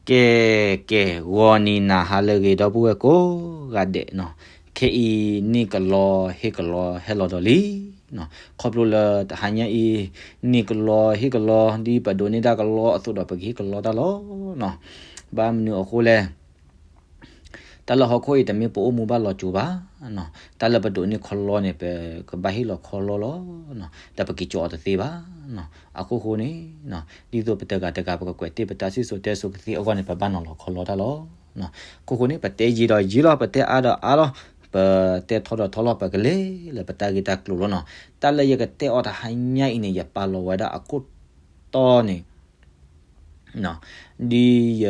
ကဲ ကဲ ဂီၤနံၤနၤဟါလၢအဂ့ၤ ဒီပုၢ်ဝဲၢ်ကိးဂၤဒဲးနီၤ, ခဲအံၤန့ၣ်ကလီဟ့ၣ်ကလီဟဲလီၤဒီးလံနီၤ, ခီဖျိလၢတဟါညါအံၤ န့ၣ်ကလီဟ့ၣ်ကလီ ဒ်ပဒိးန့ၢ်တၢ်ကလီအသိးဒီး ပကဟ့ၣ်ကလီတၢ်လီၤနီၤ. ဘၣ်မနုၤအဃိလဲၣ် တၢ်လၢဟီၣ်ခိၣ်အံၤ တမ့ၢ်ပအိၣ်မူဘၣ်လီၤစိၤဘၣ်နီၤ, တၢ်လၢပဒိးန့ၢ်ခီလီန့ၣ် ပကဘၣ်ဟ့ၣ်လီၤခီလီလီၤနီၤ, ဒီးပက့ၤကၠီအီၤတသ့ဘၣ်နီၤ. အခိၣ်ဃိန့ၣ် ဒ်သိးပတဂၤတဂၤ ပကကွဲးတ့ၢ်ပတၢ်စံၣ်စိၤတဲစိၤကသ့အဂီၢ်န့ၣ် ပဘၣ်နီၤလီၤခီလီတၢ်လီၤ. အခိၣ်ဃိန့ၣ် ပတဲယံာ်ဒီးယံာ်လီၤ, ပတဲအါဒီးအါလီၤ, ပတဲထီဒီးထီလီၤ, ပကလဲၤလၢပတၢ်ဂ့ၢ်တၢ်ကျိၤလီၤနီၤ. တၢ်လၢယကတဲအီၤတဟါညါအံၤန့ၣ် ယပာ်လီၤဝဲဒၣ်အခိၣ်တီန့ၣ် ဒ်ယ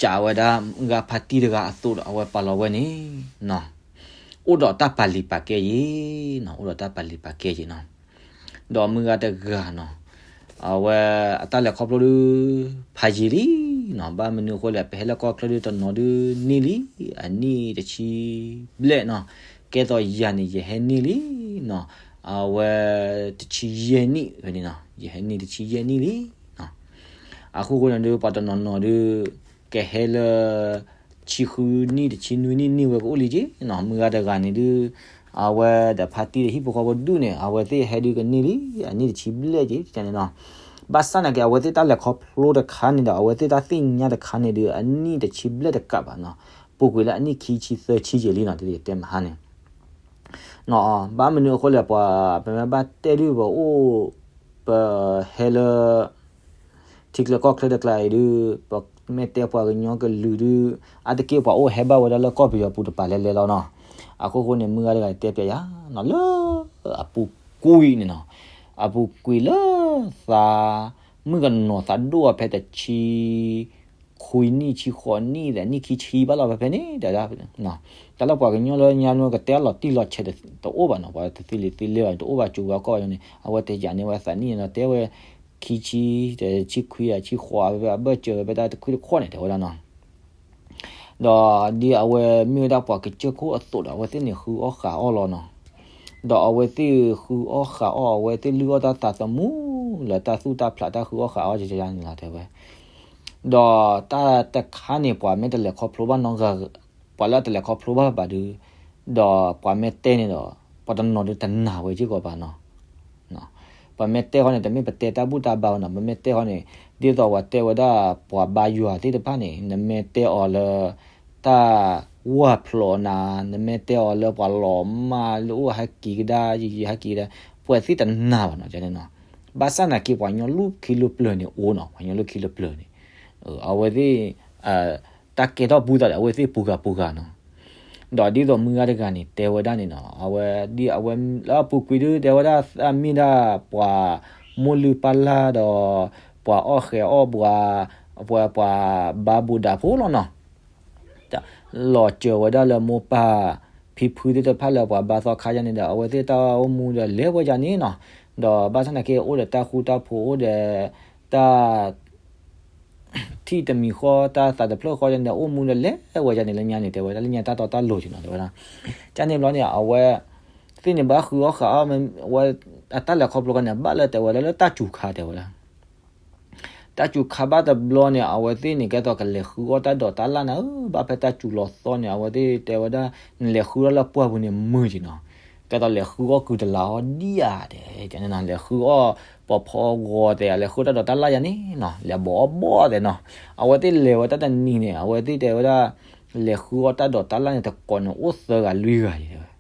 ကးဝဲဒၣ်မုၢ်ဂၤဖါတံၢ်တဂၤအသိးဒီး အဝဲပာ်လီၤဝဲန့ၣ်နီၤ, အိၣ်ဒီးတၢ်ပာ်လံၤပာ်ကဲယ့ၤနီၤ, အိၣ်ဒီးတၢ်ပာ်လံၤပာ်ကဲယ့ၤနီၤ. ဒီးမုၢ်ဂၤတဂၤနီၤ, အဝဲအတၢ်လဲၤခီဖျိဒုး ဖးယံာ်လံနီၤ. ဘၣ်မနုၤအဃိလဲၣ် ပဟဲလၢကီၢ်ချၢဒုးတနီၤဒုးန့ၢ်လံ, အနံၣ်တဆံဘျဲၣ်နီၤ, ကဲသိးယၤန့ၣ် ယဟဲန့ၢ်လံနီၤ, အဝဲတဆံယဲၢ်နံၣ်ဝဲန့ၣ်နီၤ, ယဟဲန့ၢ်တဆံယဲၢ်နံၣ်လံနီၤ. အခိၣ်ဃိန့ၣ်ဒုး ပှၤတနီၤနီၤဒုး ကဟဲလၢ ဆံဃုနံၣ် တဆံနွံနံၣ် န့ၢ်ဝဲကအိၣ်လံက့နီၤ. မုၢ်ဂၤတဂၤန့ၣ်ဒုး အဝဲဒီးဖါတံၢ်ဒီးဟံၣ်ဖိဃီဖိဒူၣ်န့ၣ် အဝဲသ့ၣ်ဟဲဒုးကန့ၢ်လံ အနံၣ်တဆံဘျဲၣ်က့န့ၣ်နီၤ. ဘၣ်ဆၣ်နာ်က့ အဝဲသ့ၣ်တၢ်လဲၤခီဖျိတခါန့ၣ်ဒီး အဝဲသ့ၣ်တၢ်သ့ၣ်ညါတခါန့ၣ်ဒုး အနံၣ်တဆံဘျဲၣ်တကးဘၣ်နီၤ, ပူၤကွံာ်လၢအနံၣ်ခံဆံသၢဆံယဲၢ်လံနီၤ, ဒ်ယတဲမဟါန့ၣ် ဘၣ်မနုၤအဃိလဲၣ် ပှၤ ပမ့ၢ်ဘၣ်တဲဒုး ပအိၣ် ပဟဲလၢ ထံချၢကီၢ်ချၢတကျါအံၤဒုး ပမ့ၢ်တဲပှၤကညီကလုာ်ဒုး အါတက့ၢ်ပှၤအိၣ်ဟဲဘၣ်ဝဲဒၣ်လၢကီၢ်ပယီၤပူၤတပၤလဲၤလဲၤလီၤနီၤ. အခိၣ်ဃိန့ၣ် မုၢ်ဂၤတဂၤတဲပျးယၤနီၤ လၢအပူၤကွံာ်န့ၣ်နီၤ, အပူၤကွံာ်လၢသး မုၣ်ကနီၤသးဒိၣ်အီၤဖဲတဆံ ခွံနံၣ် ဆံဃိးနံၣ် ဒီးနံၣ်ခံဆံဘၣ်လီၤဖဲဖဲန့ၣ်ဒီး တၢ်လၢပှၤကညီလၢညါန့ၣ် ကတဲအလီၤတံၢ်လီၤဆဲးတအိၣ်ဘၣ်နီၤ, ပှၤတသ့လံာ်သ့လဲၢ်ဘၣ်န့ၣ် တအိၣ်ဘၣ်စူၤဘၣ်ကီၢ်ဘၣ်န့ၣ် အဝဲတယာ်န့ၢ်ဝဲသးနံၣ်န့ၣ်နီၤ, တဲဝဲ ခံဆံ တဆံခွံ ဆံဃိး ဖဲဖဲအဘၢၣ်စၢၤဝဲဖဲတၢ်တခွံတခီန့ၣ် တဲဝဲဒၣ်နီၤ. ဒီးဒ်အဝဲမ့ၢ်ဝဲဒၣ်ပှၤကစၢၢ်ခိၣ်အသိးဒီး အဝဲသ့ၣ်န့ၣ်ဃုအီၣ်ဃးအီၣ်လီၤနီၤ. ဒီးအဝဲသ့ၣ်ဃုအီၣ်ဃးအီၣ် အဝဲသ့ၣ်လုၢ်အီၣ်တၢ်သးသမူ လၢတၢ်သူၣ်တၢ်ဖျးတၢ်ဃုအီၣ်ဃးအီၣ်ကန့ၣ်လီၤ တဲဝဲ. ဒီးတၢ်တခါန့ၣ် ပှၤမ့ၢ်တလဲၤခီဖျိဘၣ်နီတဂၤ ပှၤလၢအတလဲၤခီဖျိဘၣ်ဘၣ်ဒုး ဒီးပှၤမ့ၢ်တဲန့ၣ်ဒီး ပှၤတနီၤဒုးတနာ်ဝဲစ့ၢ်ကီးဘၣ်နီၤ. ပမ့ၢ်တဲဃီန့ၣ် တမ့ၢ်ပတဲတၢ်ဘူၣ်တၢ်ဘါဘၣ်နီၤ, ပမ့ၢ်တဲဃီန့ၣ် ဒ်သိးပှၤတဲဝဲဒၣ်ပှၤဘါယွၤသ့ၣ်တဖၣ်န့ၣ် နမ့ၢ်တဲအီၤလၢ တၢ်ဝၢ်ဖျိးနၤ, နမ့ၢ်တဲအီၤလၢပှၤလီၤမၢ်လၢအိၣ်ဟဲက့ၤကဒါ ယဟဲက့ၤကဒါ ပှၤသ့ၣ်တနာ်ဘၣ်နီၤ န့ၣ်နီၤ. ဘၣ်ဆၣ်နာ်က့ ပှၤကညီလၢခံလၢပျၢၤန့ၣ်အိၣ်နီၤ, ပှၤကညီလၢခံလၢပျၢၤန့ၣ် အဝဲသ့ၣ် တၢ်ကဲထီၣ်ပူသးဒီး အဝဲသ့ၣ်ပူၤဂၤပူၤဂၤနီၤ. ဒီးဒ်သိးမုၢ်ဂၤတဂၤန့ၣ် တဲဝဲဒၣ်န့ၣ်နီၤ, အဝဲဒ်အဝဲလၢအပူၤကွံာ်ဒုး တဲဝဲဒၣ်အမ့ၢ်ဒၣ်ပှၤမိၢ်လုၢ်ပၢ်လၢ်ဒီး ပှၤအီၣ်ဃဲးအီၣ်ဘှါ ပှၤ ပှၤဘါဘူးဒးဖိလီၤနီၤ. လီၤစၢၤဝဲဒၣ်လၢမိၢ်ပၢ်ဖံဖုသ့ၣ်တဖၣ်လၢပှၤဘါသီခါယါန့ၣ်ဒီး အဝဲသ့ၣ်တၢ်အိၣ်မူဒီးလဲၤဝဲယါန့ၣ်နီၤ. ဒီးဘၣ်ဆၣ်နာ်က့ အိၣ်ဒီးတၢ်ဃူတၢ်ဖိး အိၣ်ဒီးတၢ် ထံၣ်တမံၤဃီ တၢ်သးတဖျၢၣ်ဃီယါန့ၣ်ဒီး အိၣ်မူဒီးလဲၤဝဲယါန့ၣ်လၢညါန့ၣ် တဲဝဲဒၣ်လၢညါတၢ်တီတၢ်လိၤက့ၤနီၤ တဲဝဲဒၣ်. ကန့ၣ်ဘျီန့ၣ် အဝဲသ့ၣ်န့ၣ်ဘၣ်ဃုအီၣ်ဃးအီၣ် ဝဲအတၢ်လဲၤခီဖျိခါန့ၣ် ဘၣ်လၢတဲဝဲဒၣ်လၢတၢ်စူၤခါတဲဝဲဒၣ် တၢ်စူၤခါဘၣ်တဘျီန့ၣ် အဝဲသ့ၣ်န့ၣ် ကဲသိးကလဲၤဃုအီၣ်တၢ်ဒိးတၢ်လၣ်နၤဧၢ, ဘၣ်ဖဲတၢ်စူၤလီၤသီန့ၣ် အဝဲသ့ၣ်တဲဝဲဒၣ် နလဲၤဃုအီၣ်လၢပှၢ်ပူၤန့ၣ်မုာ်က့ၤနီၤ, ကဲသိးလဲၤဃုအီၣ်ကုၤတလးအီၤဒံးဧါတဲ, လဲၤဃုအီၣ်ပီၤဖီဂီၤတဲ လဲၤဃုတၢ်ဒိးတၢ်လၣ်ယါန့ၣ်နီၤ, လဲၤဘီအီၣ်ဘီအီၣ်တဲနီၤ. အဝဲသ့ၣ်လဲၤဝဲတၢ်တနံၤန့ၣ် အဝဲသ့ၣ်တဲဝဲဒၣ် လဲၤဃုအီၣ်တၢ်ဒိးတၢ်လၣ်န့ၣ် တကိးန့ၣ်အိၣ်သၢဂၤလွံၢ်ဂၤယဲတဲဝဲ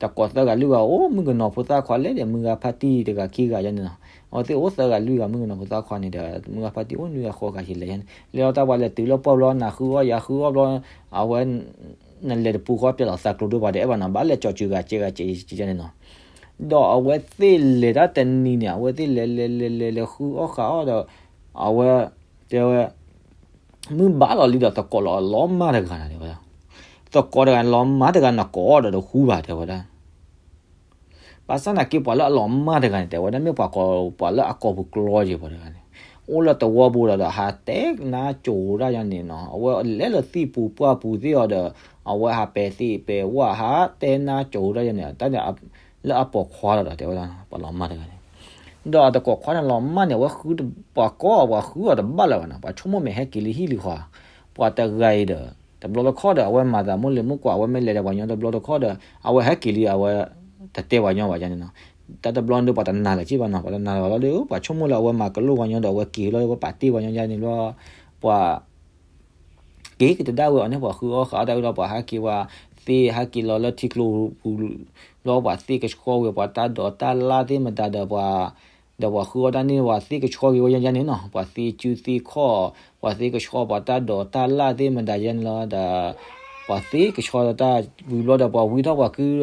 တကိးသၢဂၤလွံၢ်ဂၤ အိၣ်မုၣ်ကနီၤဖိသၣ်ခွါလဲၣ်ဒီး မုၢ်ဂၤဖါတံၢ်တဂၤခံဂၤယါန့ၣ်နီၤ, အဝဲသ့ၣ်အိၣ်သၢဂၤလွံၢ်ဂၤ မုၣ်ကနီၤဖိသၣ်ခွါန့ၣ်ဒီး မုၢ်ဂၤဖါတံၢ်အိၣ်နွံဂၤဃိးဂၤယဲလဲၣ်ယါန့ၣ် လဲၤလီၤတၢ်ပှၤလဲၤတုၤလၢပှၢ်ဘျီ နၤဃုအီၣ်ယၤဃုအီၣ်ဘျီ အဝဲ နလဲၤတပူၤဃီပျဲလီၤသးကျိၤဒိၣ်ပှၤတအဲၣ်ဘၣ်နီၤ, ဘၣ်လဲၤကၠီၤစှၤဂၤကဲဂၤကဲယါန့ၣ်နီၤ. ဒီးအဝဲသ့ၣ်လဲၤတၢ်တနံၤန့ၣ် အဝဲသ့ၣ်လဲၤလဲၤလဲၤလဲၤလဲၤဃုအီၣ်ဃးအီၣ်ဒီး အဝဲ တဲဝဲ မုၢ်ဘၣ်လီၤလံဒီး သကိးလီၤအလီၤမၢ်တဂၤနၤတဲဝဲဒၣ်, သကိးတဂၤလီၤမၢ်တဂၤ နကိးအီၣ်ဒီးတဃူဘၣ်တဲဝဲဒၣ်. ဘၣ်ဆၣ်နာ်က့ ပှၤလၢအလီၤမၢ်တဂၤန့ၣ် တဲဝဲဒၣ် မ့ၢ်ပှၤကိး ပှၤလၢအကိာ်ပူၤကျီယဲၤပှၤတဂၤန့ၣ် အိၣ်လၢသဝီပူၤဒီး ဟးတဲနါကိၤဒၣ်ယါန့ၣ်နီၤ, အဝဲလဲၤလၢသံၣ်ပူၤပှၢ်ပူၤသ့ၣ်အီၤဒီး အဝဲဟးပဲာ်သ့ၣ်ပဲာ်ဝၣ် ဟးတဲနါကိၤဒၣ်ယါန့ၣ် တၢ်န့ၣ် လၢအပိာ်ခွါလီၤဒီး တဲဝဲဒၣ် ပှၤလီၤမၢ်တဂၤန့ၣ် ဒီးအတကိးခွါန့ၣ်လီၤမၢ်န့ၣ် အဝဲဃုပှၤကိးအီၤ ပှၤဃုအီၤတဘၣ်လၢၤဘၣ်နီၤ, ပှၤဆိကမိၣ်မ့ၢ်ဟဲက့ၤလံဟံၣ်လံဃီ, ပှၤတဂၤအံၤဒီး တဘျီတခီၣ်ဒီး အဝဲမၤသးမိၢ်လံၤမိၢ်ကွၢ် အဝဲမ့ၢ်လဲၤဒီးပှၤညီတဘျီတခီၣ်ဒီး အဝဲဟဲက့ၤလံ အဝဲတတဲပှၤညီဘၣ်ယါန့ၣ်နီၤ, တၢ်တဘျီဒုးပှၤတနာ်လၢၤက့ဘၣ်နီၤ, ပှၤတနာ်လၢၤဘၣ်လီၤဒီး ပှၤဆိကမိၣ်လၢအဝဲမၤကလိၣ်ပှၤညီဒီး အဝဲက့ၤလီၤ ပှၤပာ်တ့ၢ်ပှၤညီယါန့ၣ်ဘျီ, ပှၤ က့ၤက့ၤတဒၣ်ဝဲအီၤန့ၣ် ပှၤဃုအီၣ်ဃာ်အီၣ်တၢ်ဝံၤဒီး ပှၤဟဲက့ၤပှၤသ့ဟဲက့ၤလီၤလၢထံကျိပူၤ, ဘျီပှၤသ့ကဆှီဝံၤ ပှၤတၢ်ဒိးတၢ်လၢ်သ့ၣ်မတၤဒီး ပှၤ ဒီးပှၤဃုအီၣ်တၢ်န့ၣ် ပှၤသ့ကဆှီက့ၤဝဲယါန့ၣ်နီၤ, ပှၤသ့စုသ့ခီၣ်, ပှၤသ့ကဆှီ ပှၤတၢ်ဒိးတၢ်လၢ်သ့ၣ်မတၤယါန့ၣ်လီၤဒီး ပှၤသ့ကဆှီတၢ်ဝံၤဘျီဒီး ပှၤဝံထီၣ်ပှၤကုၢ်ဒီး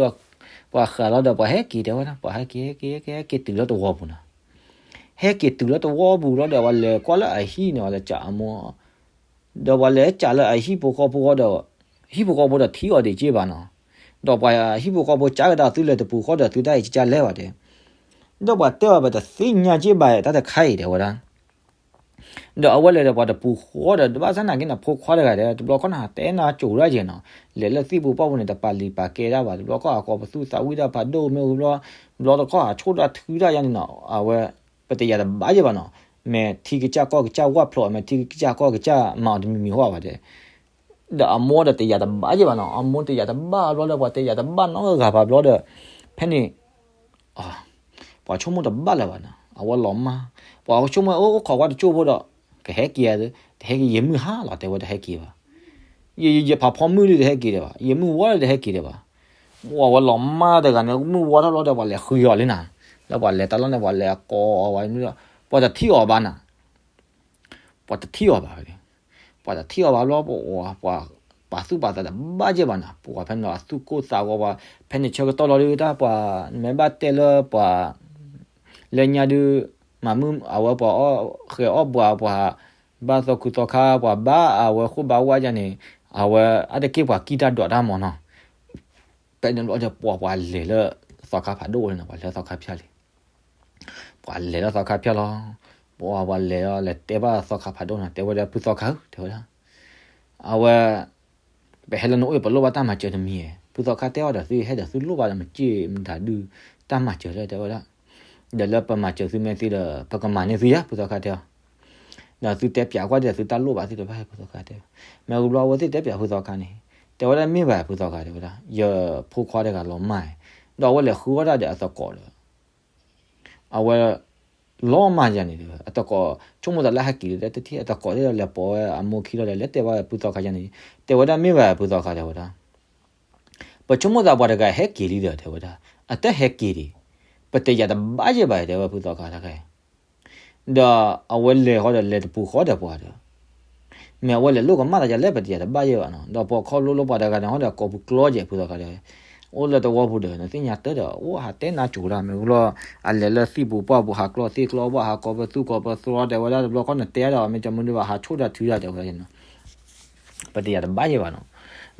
ပှၤဃးလီၤဒီး ပှၤဟဲက့ၤတဲဝဲဒၣ် ပှၤဟဲက့ၤ ဟဲက့ၤ ဟဲက့ၤတုၤလၢတဝီပူၤနီၤ, ဟဲက့ၤတုၤလၢတဝီပူၤလီၤဒီး ပှၤလဲၤကွၢ်လၢအဟံၣ်န့ၣ် ပှၤလဲၤစံးအမိၢ် ဒီးပှၤလဲၤစံးလၢအဟံၣ်ဖိဃီဖိဃီဒီး ဟံၣ်ဖိဃီဖိဒီးထံၣ်အီၤဒံးက့ဘၣ်နီၤ, ဒီးပှၤဟံၣ်ဖိဃီဖိစံးကဒါသုလဲၤတပူၤဃီဒီး သုတၢ်အံၤကလဲၤဘၣ်တဲ, ဒီးပှၤတဲအီၤ ပတသ့ၣ်ညါက့ဘၣ်တၢ်တခါအံၤတဲဝဲဒၣ် ဒီးအဝဲလဲၤဒီးပှၤတပူၤဃီဒီး ဘၣ်ဆၣ်နာ်က့န့ၣ် ဖိခွါတဂၤဒီး တဘျီခီၣ်နၤတဲနၤကိၤဒၣ်က့နီၤ, လဲၤလၢသံၣ်ပူၤပှၢ်ပူၤန့ၣ် တပာ်လံာ်ပာ်ကဲဒၣ်ဘၣ် တဘျီခီၣ်ဟးကိးပသူသးဝံၣ်တၢ်ဖးဒိၣ်မ့ၢ်အိၣ်ဘျီ, ဘျီတခီၣ်ဟးဆိၣ်တၢ်ထုတၢ်ယါန့ၣ်နီၤ, အဝဲ ပတယာ်တဘၣ်ယဲၢ်ဘၣ်နီၤ, မ့ၢ်ထံကစၢ်ကီၢ်ကစၢ်ဝၣ်ဖျိး မ့ၢ်ထံကစၢ်ကီၢ်ကစၢ်မၤအီၤတမံၤမံၤဟီၣ်ဘၣ်တဲ ဒီးအမိၢ်ဒီးတယာ်တဘၣ်ယဲၢ်ဘၣ်နီၤ, အမိၢ်တယာ်တဘၣ်ဘျီဒီး ပှၤတယာ်တဘၣ်နီတဂၤဘၣ်ဘျီဒီး ဖဲန့ၣ် ပှၤဆိကမိၣ်တဘၣ်လၢၤဘၣ်နီၤ, အဝဲလီၤမၢ်, ပှၤဆိကမိၣ်အိၣ်ခိးကွၢ်တကၠိၢ်ဖိဒီး ကဟဲက့ၤဧါ, တဟဲက့ၤ ယမုၢ်ဟါလီၤတဲဝဲတဟဲက့ၤဘၣ်, ယ ယ ယဖးဖီမုၢ်လံတဟဲက့ၤဒံးဘၣ်, ယမုၢ်ဝါလံတဟဲက့ၤဒံးဘၣ်, ပှၤဝဲလီၤမၢ်တဂၤန့ၣ် မုၢ်ဝါထီၣ်ဘျီဒီး ပှၤလဲၤဃုအီၤလံနၤ, လၢပှၤလဲၤတၢ်လီၢ်န့ၣ် ပှၤလဲၤကိးအီၤဝဲ, ပှၤတထံၣ်အီၤဘၣ်နၤ ပှၤတထံၣ်အီၤဘၣ်ဝဲ, ပှၤတထံၣ်အီၤဘၣ်ဘျီ ပှၤ ပှၤသူၣ်ပှၤသးတဘၣ်ယဲၢ်ဘၣ်နီၤ, ပှၤဖဲန့ၣ်အသူၣ်ကိၢ်သးဂီၤပှၤ, ဖဲန့ၣ်ဆၢကတီၢ်လီၤဒုးတၢ်ပှၤ, နမ့ၢ်ဘၣ်တဲလၢပှၤ, လၢညါဒုး, မၤမုၢ်အဝဲပှၤအီၣ်ဃဲၤအီၣ်ဘှးပှၤ, ဘၣ်သီခုသီခါ ပှၤဘၣ်အဝဲဃိၣ်ဘၣ်ဝါယါန့ၣ်, အဝဲအါတက့ၢ်ပှၤကံၢ်တၢ်ဒိးတၢ်မၢ်နီၤ ဖဲန့ၣ်ဘျီဒီး ပှၤ ပှၤလဲၤလၢသီခါဖးဒိၣ်ဝဲန့ၣ်နီၤ, ပှၤလဲၤသီခါဖၠၣ်လံ, ပှၤလဲၤလၢသီခါဖၠၣ်လီၤ, ပှၤ ပှၤလဲၤလီၤ လဲၤတဲဘၣ်သီခါဖးဒိၣ်နီၤ, တဲဝဲဒၣ်ဖုသီခါဧၢ တဲဝဲဒၣ်, အဝဲ ပဟဲလၢနအိၣ်အံၤ ပလိၣ်ဘၣ်တၢ်မၤစၢၤတမံၤဧါ, ဖုသီခါတဲအီၤဒီး သုဟဲဒီးသုလိၣ်ဘၣ်ဒီးမ့ၢ်က့ၤမတၤဒုး တၢ်မၤစၢၤလၢတဲဝဲဒၣ်, ဒီးလၢပမၤစၢၤသုမ့ၢ်သ့ဒီး ပကမၤန့ၢ်သုယါ ဖုသီခါတဲအီၤ, ဒီးသုတဲပၠးကွၢ်ဒီးသုတၢ်လိၣ်ဘၣ်သ့ၣ်တဖၣ် ဖုသီခါတဲ, မ့ၢ်ဂ့ၤဘျီအဝဲသ့ၣ်တဲပၠးဖုသီခါန့ၣ်, တဲဝဲဒၣ်မ့ၢ်ဘၣ်ဖုသီခါတဲဝဲဒၣ် ယဖိခွါတဂၤလီၤမၢ်, ဒီးအဝဲလဲၤဃုအီၣ်တၢ်ဒီးအသကိးဒီး အဝဲ လီၤမၢ်ယါန့ၣ်တဲဝဲ အသကိး ဆိကမိၣ်သးလၢဟဲက့ၤလံတထံၣ် အသကိးသ့ၣ်ဒီးလဲၤပိာ်ဝဲအမိၢ်ခံလီၤဒီး လဲၤတဲဘၣ်ဖုသီခါယါန့ၣ်, တဲဝဲဒၣ်မ့ၢ်ဘၣ်ဖုသီခါတဲဝဲဒၣ်, ပဆိကမိၣ်သးပှၤတဂၤဟဲက့ၤလံဒီးတဲဝဲဒၣ်, အတၢ်ဟဲက့ၤဒံး, ပတယာ်တဘၣ်ယဲၢ်ဘၣ်တဲဝဲဖုသီခါတဂၤ ဒီးအဝဲလဲၤဃီဒီးလဲၤတပူၤဃီဒီးပှၤဒီး မ့ၢ်အဝဲလဲၤလိၣ်ကမၣ်သးယါလဲၣ် ပတယာ်တဘၣ်ယဲၢ်ဘၣ်နီၤ, ဒီးပိာ်ခီလိလိပှၤတဂၤန့ၣ် ဟီဒီးကိးပူၤကျီယဲၢ်ဖုသီခါဒီး, အိၣ်လၢတဝီပူၤဒီး နသ့ၣ်ညါတၢ်ဒီး အိၣ်ဟးတဲနၤကိၤဒၣ် မ့ၢ်ဂ့ၤလီၤ, အလဲၤလၢသံၣ်ပူၤပှၢ်ပူၤ ဟးကျီသ့ၣ်ကျီဘၣ် ဟးကိးပသူကိးပသြီတဲဝဲဒၣ် တဘျီခီၣ်နတဲဒီး မ့ၢ်တမုာ်ဒံးဘၣ် ဟးဆိၣ်တၢ်ထုတၢ်တဲဝဲဒၣ်နီၤ ပတယာ်တဘၣ်ယဲၢ်ဘၣ်နီၤ,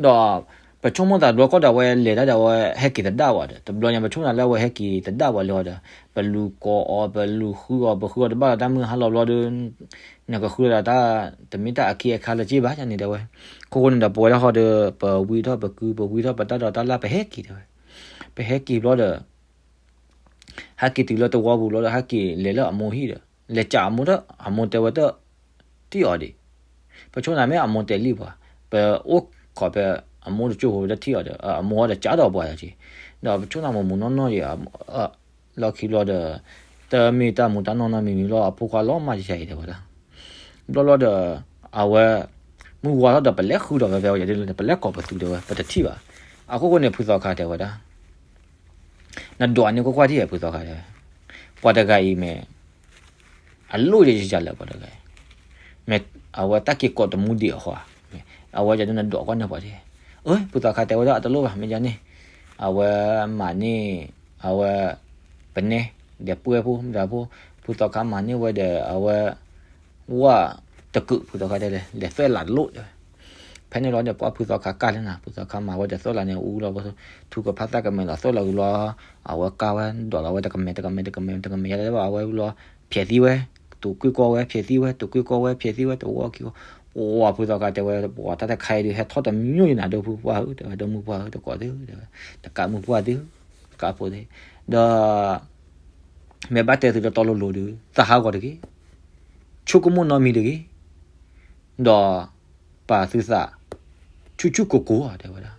ဒီး ပဆိကမိၣ်သးတဘျီခီၣ်ဒီး အဝဲလဲၤတၢ်ဒီး အဝဲဟဲက့ၤသဒၣ်ဝဲဒီး တဘျီညါ ပဆိကမိၣ်သးလၢအဝဲဟဲက့ၤသဒၣ်ဝဲလၢအီၤဒီး ပလူၤကိးအီၤ ပလူၤဃုအီၤ ပဃုအီၤတဘၣ်လီၤ တၢ်မုၢ်ဟါလီၤဘျီဒီး နကဃုလီၤဒၣ်တၢ် တမ့ၢ်တၢ်အခံအခါလၢၤက့ဘၣ် ယန့ၣ်တဲဝဲ, ခိၣ်ဃိန့ၣ်ဒီး ပဝဲဒၣ်ဃီဒီး ပဝံထီၣ်ပကု ပဝံထီၣ်ပတၢ်ဒိးတၢ်လၢ် ပဟဲက့ၤတဲဝဲ, ပဟဲက့ၤဘျီဒီး ဟဲက့ၤတုၤလၢတဝီပူၤလီၤဒီး ဟဲက့ၤလဲၤလၢအမိၢ်ဟံၣ်ဒီး လဲၤစံးအမိၢ်ဒီး အမိၢ်တဲဝဲတၢ် တံၢ်အီၤဒံး, ပဆိကမိၣ်သးမ့ၢ်အမိၢ်တဲလံပှၤ, ပအိၣ်ခိးဖဲအမိၢ်တကၠိၢ်ဖိတထံၣ်အီၤဒီး အမိၢ်ဒီးကးဒီးပှၤယၤက့, ဒီးပဆိကမိၣ်သးမိၢ်မူနီၢ်နီၢ်ယံၤ လီၢ်ခံဘျီဒီး တမ့ၢ်တၢ်မူတၢ်နီၢ်နီၢ်မံၤမံၤလီၤ အဖိခွါလီၤမၢ်ယၤအံၤတဲဝဲဒၣ်, ဘျီဘျီဒီး အဝဲ မုၢ်ဝါထီၣ်ဒီး ပလဲၤဃုဒီးဖဲဖဲဝဲယၤဒ်လဲၣ် ပလဲၤကိးပသူတဲဝဲ ပတထံၣ်ဘၣ်, အခိၣ်ဃိန့ၣ် ဖုသီခါတဲဝဲဒၣ် နဒွးန့ၢ်ကွၢ်ကွၢ်ထံၣ်ဧါ ဖုသီခါတဲဝဲ, ပှၤတဂၤအံၤမ့ၢ် အလိၣ်ယဲယဲလၢပှၤတဂၤအံၤ, မ့ၢ်အဝဲတၢ်က့ၤကိးတမူဒံးအဃိ, အဝဲယၤဒ်နဒွးကွၢ်န့ၢ်ပှၤထံၣ်, အၢ ဖုသီခါတဲဝဲဒၣ် အတလိၣ်ဘၣ် မ့ၢ်ယၤန့ၣ်, အဝဲမၤန့ၢ် အဝဲ ပနဲ ဒီးပှဲၤဖိ မတၤဖိ, ဖုသီခါမၤန့ၢ်ဝဲဒီး အဝဲ ဝၣ်တကုး ဖုသီခါတဲလဲၣ် လဲၤသွဲၣ်လးတလိၣ်တဲဝဲ, ဖဲန့ၣ်လီၤဒီး ပှၤဖုသီခါကၢ်လၢနၤ ဖုသီခါမၤဝဲဒီးသွဲၣ်လးန့ၣ် အူလီၤ ထူကဖၣ်သၣ်ကမဲာ်လီၤသွဲၣ်လီၤဝံၤလီၤ, အဝဲကၢ်ဝဲ ဒွးလီၤဝဲတကမဲာ်တကမဲာ်တကမဲာ်တကမဲာ် ယၤတဲဘၣ် အဝဲဝံၤလီၤ ဖျဲးသံဝဲ, တိာ်ကွံာ်ကီဝဲ ဖျဲးသံဝဲ တိာ်ကွံာ်ကီဝဲ ဖျဲးသံဝဲ တဝီခံဂီၤ, ပှၤဖုသီခါတဲဝဲ ပှၤတၢ်တခါအံၤဒုး ဟဲထီၣ်တမံၤယနၤ ဒီပုၢ်ပှၢ်ဧၢ တဲဝဲ ဒီမုၢ်ပှၢ်ဧၢ တကိးသ့ တဲဝဲ တကးမုၢ်ပှၢ်သ့ တကးဖိသ့, ဒီး မ့ၢ်ဘၣ်တဲသုတီတီလိၤလိၤဒီး သးဟးဂီၤတဂ့ၤ, ဆိကမိၣ်နီတမံၤတဂ့ၤ, ဒီးပာ်သုသး ဆူၣ်ဆူၣ်ကိၢ်ကိၢ် တဲဝဲဒၣ်.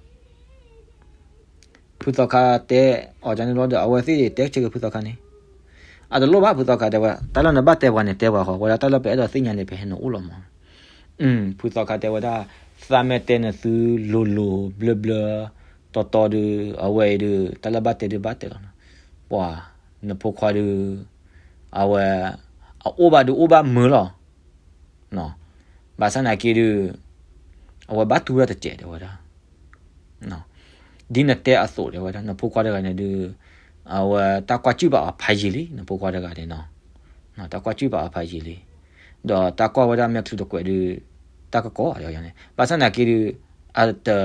ဖုသီခါတဲအီၤန့ၣ်လီၤဒီး အဝဲသ့ၣ်တဲဆၢက့ၤဖုသီခါန့ၣ်, အတလိၣ်ဘၣ် ဖုသီခါတဲဝဲ, တၢ်လၢနဘၣ်တဲပှၤန့ၣ် တဲပှၤဃီ, ဝဲဒၣ်တၢ်လၢပအဲၣ်ဒိးသ့ၣ်ညါန့ၣ် ပဟဲနအိၣ်လီၤမး. ဖုသီခါတဲဝဲဒၣ်, သးမ့ၢ်တဲနသုလိၤလိၤဘျၢဘျၢ တီတီဒီး အဝဲအံၤဒီး တၢ်လၢဘၣ်တဲဒုးဘၣ်တဲလီၤနီၤ. ပှၤ နဖိခွါဒီး အဝဲ အအိၣ်ဘၣ်ဒုးအိၣ်ဘၣ်မုာ်လီၤ. ဘၣ်ဆၣ်နာ်က့ဒီး အဝဲဘၣ်တူၢ်ဝဲဒၣ်တစဲး တဲဝဲဒၣ်. ဒ်နတဲအသိး တဲဝဲဒၣ်, နဖိခွါတဂၤန့ၣ်ဒုး အဝဲတၢ်ကွၢ်စုၣ်ဘၣ်အီၤဖးယံာ်လံ, နဖိခွါတဂၤန့ၣ်နီၤ, တၢ်ကွၢ်စုၣ်ဘၣ်အီၤဖးယံာ်လံ, ဒီးတၢ်ကွၢ်ဝဲဒၣ်မဲာ်ချံတကွဲးဒီး တၢ်ကကီး တဲဝဲန့ၣ်, ဘၣ်ဆၣ်နာ်က့ဒီး အတ သံ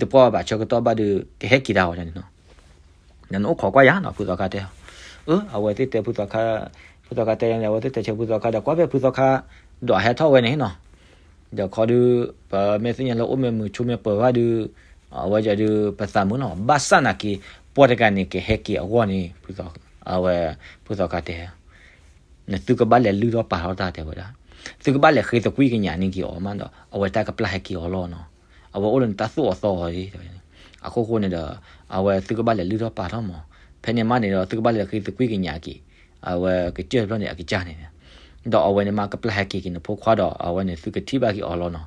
တပှၢ်ဘၣ်ဆၢကတီၢ်ဘၣ်ဒီး ကဟဲက့ၤဒၣ်ဝဲန့ၣ်နီၤ. နအိၣ်ခိးကွၢ်ယၤနီၤ ဖုသီခါတဲ, အဝဲသ့ၣ်တဲဖုသီခါ, ဖုသီခါတဲန့ၣ် အဝဲသ့ၣ်တဲဆၢဖုသီခါဒီး ကွၢ်ဖဲဖုသီခါ ဒိးဟဲထီၣ်ဝဲန့ၣ်နီၤ. ဒီးခီဒုး ပမ့ၢ်သ့ၣ်ညါလၢအိၣ်မ့ၢ်မုာ်ဆိမ့ၢ်ပၢၤဘၣ်ဒီး အဝဲဒုးပသးမုာ်လီၤ. ဘၣ်ဆၣ်နာ်က့ ပှၤတဂၤန့ၣ် ကဟဲက့ၤအဂီၢ်န့ၣ် အဝဲ ဖုသီခါတဲ နသုကဘၣ်လဲၤလုၢ်ထီၣ်ပာ်ထီၣ်တၢ် တဲဝဲဒၣ်, သုကဘၣ်လဲၤဃ့သကွံၢ်ကညးန့ၢ်က့ၤအီၤမးဒီး အဝဲတၢ်ကပျၢ်ဟဲက့ၤအီၤလီၤနီၤ. အဝဲအိၣ်လၢနတၢ်သိၣ်အီၤသီအီၤလံ တဲဝဲန့ၣ်. အခိၣ်ဃိန့ၣ်ဒီး အဝဲသုကဘၣ်လဲၤလုၢ်ထီၣ်ပာ်ထီၣ်မး, ဖဲန့ၣ်မးန့ၣ်ဒီး သုကဘၣ်လဲၤဃ့သကွံၢ်ကညးက့ၤ အဝဲကစၢၢ်တဖျၢၣ်န့ၣ် အကစၢ်န့ၣ်, ဒီးအဝဲန့ၣ်မးကပျၢ်ဟဲက့ၤက့ၤနဖိခွါဒီး အဝဲန့ၣ်သုကထံၣ်ဘၣ်က့ၤအီၤလီၤနီၤ.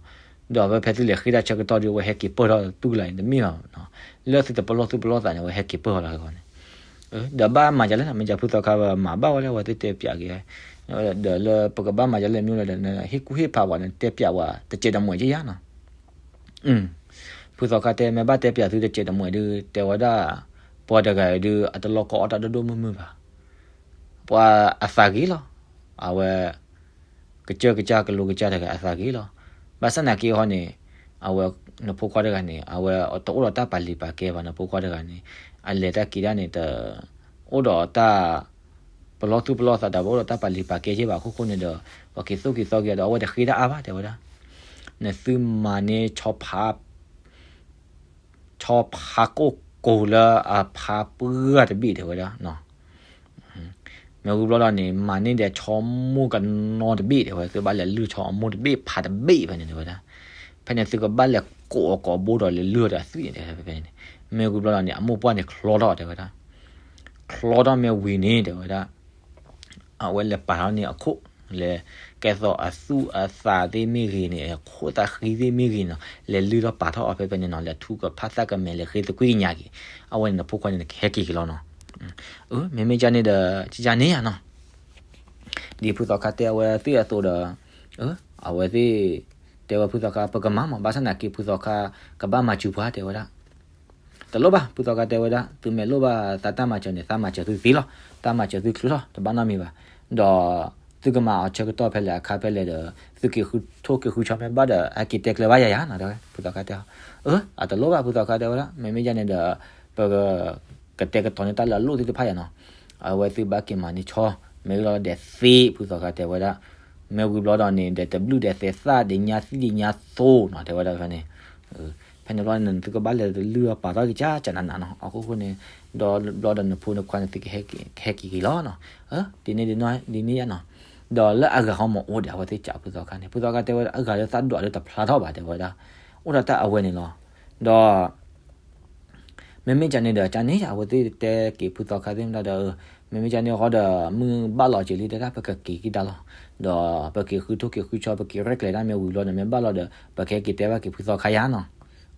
ဒီးဖဲဖဲသုလဲၤဃ့တၢ်ဆၢကတီၢ်ဒီး အဝဲဟဲက့ၤပၢၢ်ထီၣ်တူၢ်ကလာ်အံၤတမ့ၢ်ဘၣ်, လၢသုတပလီၢ်သူၣ်ပလီၢ်သးန့ၣ် အဝဲဟဲက့ၤပၢၢ်ထီၣ်လၢအဂီၢ်န့ၣ်. ဒီးဘၣ်မၤဒ်လဲၣ်နီၤ, မ့ၢ်ကဖုသီခါဝဲမၤဘၣ်ဝဲလၢအဝဲသ့ၣ်တဲပၠးက့ၤ, ဒီးလၢပကဘၣ်မၤဒ်လဲၣ်မ့ၢ်လၢဒီး နဟ့ၣ်ကူၣ်ဟ့ၣ်ဖးပှၤ နတဲပၠးပှၤတစဲးတမှဲးက့ယါနီၤ. ဖုသီခါတဲ မ့ၢ်ဘၣ်တဲပၠးသုတစဲးတမှဲးဒုး တဲဝဲဒၣ် ပှၤတဂၤအံၤဒုး အတလီၢ်ကီအီၣ်တၢ်ဒိၣ်ဒိၣ်မုၢ်မုၢ်ဘၣ်. ပှၤအသးဂ့ၤလီၤ. အဝဲ ကစၢၢ်ကစၢ်ကလိကစၢ်တဂၤအသးဂ့ၤလီၤ. ဘၣ်ဆၣ်နာ်က့ဟီန့ၣ် အဝဲ နဖိခွါတဂၤန့ၣ် အဝဲတအိၣ်ဒီးတၢ်ပာ်လံၤပာ်ကဲဘၣ် နဖိခွါတဂၤန့ၣ် အလဲၤတၢ်က့ၤတၢ်န့ၣ် တအိၣ်ဒီးတၢ် ပလီၢ်သူၣ်ပလီၢ်သး တအိၣ်ဒီးတၢ်ပာ်လံၤပာ်ကဲယဲၢ်ဘၣ်အခိၣ်ဃိန့ၣ်ဒီး ပှၤက့ၤသိၣ်က့ၤသီက့ၤဒီး အဝဲတဃ့တၢ်အါဘၣ် တဲဝဲဒၣ်. နသုမၤန့ၢ် ဆီဖါကိၢ်ကိၢ်လၢအဖါပှၢ်တဘ့ၣ် တဲဝဲဒၣ်. မ့ၢ်ဝံၤဘျီဒီးန့ၣ် မၤန့ၢ်ဒီးဆီမိၢ်ကနီတဘ့ၣ် တဲဝဲ, သုဘၣ်လဲၤလုၢ်ဆီအမိၢ်တဘ့ၣ်ဖးတဘ့ၣ်ဖဲန့ၣ် တဲဝဲဒၣ်. ဖဲန့ၣ်သုကဘၣ်လဲၤကိးအကိးဘိဒီးလဲၤလုၢ်ဒီးအသွံၣ်န့ၣ် တဲဝဲဖဲန့ၣ်. မ့ၢ်ဝံၤဘျီဒီးန့ၣ် အမိၢ်ပှၢ်န့ၣ်ချီထီၣ် တဲဝဲဒၣ်. ချီထီၣ်မ့ၢ်ဝံၤန့ၣ် တဲဝဲဒၣ် အဝဲလဲၤပာ်ထီၣ်န့ၢ်အခိၣ်, လဲၤကဲသိးအသူၣ်အသးသ့ၣ်မ့ၢ်ဂ့ၤန့ၣ် အခိၣ်သးဃံသ့ၣ်မ့ၢ်ဂ့ၤနီၤ, လဲၤလုၢ်ထီၣ်ပာ်ထီၣ်အီၤဖဲဖဲန့ၣ်နီၤ, လဲၤထူကဖၣ်သၣ်ကမဲာ် လဲၤဃ့သကွံၢ်ကညးက့ၤ, အဝဲန့ၣ်နဖိခွါန့ၣ် နကဟဲက့ၤက့ၤလီၤနီၤ. မ့မ့ၢ်ဒ်န့ၣ်ဒီး ကယၤန့ၣ်ယါနီၤ. ဒ်ဖုသီခါတဲအဝဲသ့ၣ်အသိးဒီး အဝဲသ့ၣ်တဲဝဲဖုသီခါ ပကမၤမး, ဘၣ်ဆၣ်နာ်က့ဖုသီခါ ကဘၣ်မၤစၢၤပှၤ တဲဝဲဒၣ်. တလိၣ်ဘၣ် ဖုသီခါတဲဝဲဒၣ်, သုမ့ၢ်လိၣ်ဘၣ်သးတၢ်မၤစၢၤန့ၣ် သးမၤစၢၤသုသ့လီၤ, တၢ်မၤစၢၤသုချုးလီၤ, တဘၣ်နီတမံၤဘၣ်. ဒီးသုကမၤအီၤဆၢကတီၢ်ဖဲလဲၣ်အခါဖဲလဲၣ်ဒီး သုက့ၤဃုထိၣ်က့ၤဃုဆီမ့ၢ်ဘၣ်ဒီး ဟဲက့ၤတဲကျဲဘၣ်ယၤယၤနီၤ တဲဝဲ ဖုသီခါတဲအီၤ. အတလိၣ်ဘၣ် ဖုသီခါတဲဝဲဒၣ်, မ့မ့ၢ်ဒ်န့ၣ်ဒီး ပ ကတဲာ်ကတီၤန့ၢ်တၢ်လၢအလိၣ်သ့ၣ်တဖၣ်ယၤနီၤ. အဝဲသ့ၣ်ဘၣ်က့ၤမၤန့ၢ်ဆီ, မ့ၢ်လီၤဒဲးသ့ ဖုသီခါတဲဝဲဒၣ်. မ့ၢ်ဝံၤဘျီဒီးန့ၣ် ဒီးတဘျုးဒဲးသဲးသၣ် ဒ်ညါသံၣ်ဒ်ညါသိနီၤ တဲဝဲဒၣ်ဖဲန့ၣ်. ဖဲန့ၣ်ဘျီန့ၣ် သုကဘၣ်လဲၤတလုၢ်ပာ်ထီၣ်က့ၤကၢ်ကၢ်နးနးနီၤ, အခိၣ်ဃိန့ၣ်, ဒီးဘျီဒီးနဖိနခွါန့ၣ် သုကဟဲက့ၤက့ၤလီၤနီၤ. ဒ်န့ၣ်ဒ်န့ၣ်ယါနီၤ. ဒီးလၢအဂၤဟီမ့ၢ်အိၣ်ဒီး အဝဲသ့ၣ်ကးဖုသီခါန့ၣ်, ဖုသီခါတဲဝဲဒၣ် အဂၤလၢသးဒွးလၢတဖျါထီၣ်ဘၣ် တဲဝဲဒၣ်. အိၣ်ဒီးတၢ်အဝဲန့ၣ်လီၤ. ဒီး မ့မ့ၢ်ကန့ၣ်ဒီး ကန့ၣ်ယါ အဝဲသ့ၣ်တဲက့ၤဖုသီခါသ့ၣ်မတၤဒီး, မ့မ့ၢ်ကန့ၣ်ဃီဒီး မုၢ်ဘၣ်လီၤက့ၤလံ တဲဒၣ် ပကက့ၤကဒါလီၤ. ဒီးပက့ၤဃုထိၣ်က့ၤဃုဆီ ပက့ၤရဲၣ်ကျဲၤတၢ်မ့ၢ်ဝံၤလီၤဒီး မ့ၢ်ဘၣ်လီၤဒီး ပကဟဲက့ၤတဲဘၣ်က့ၤဖုသီခါယါနီၤ.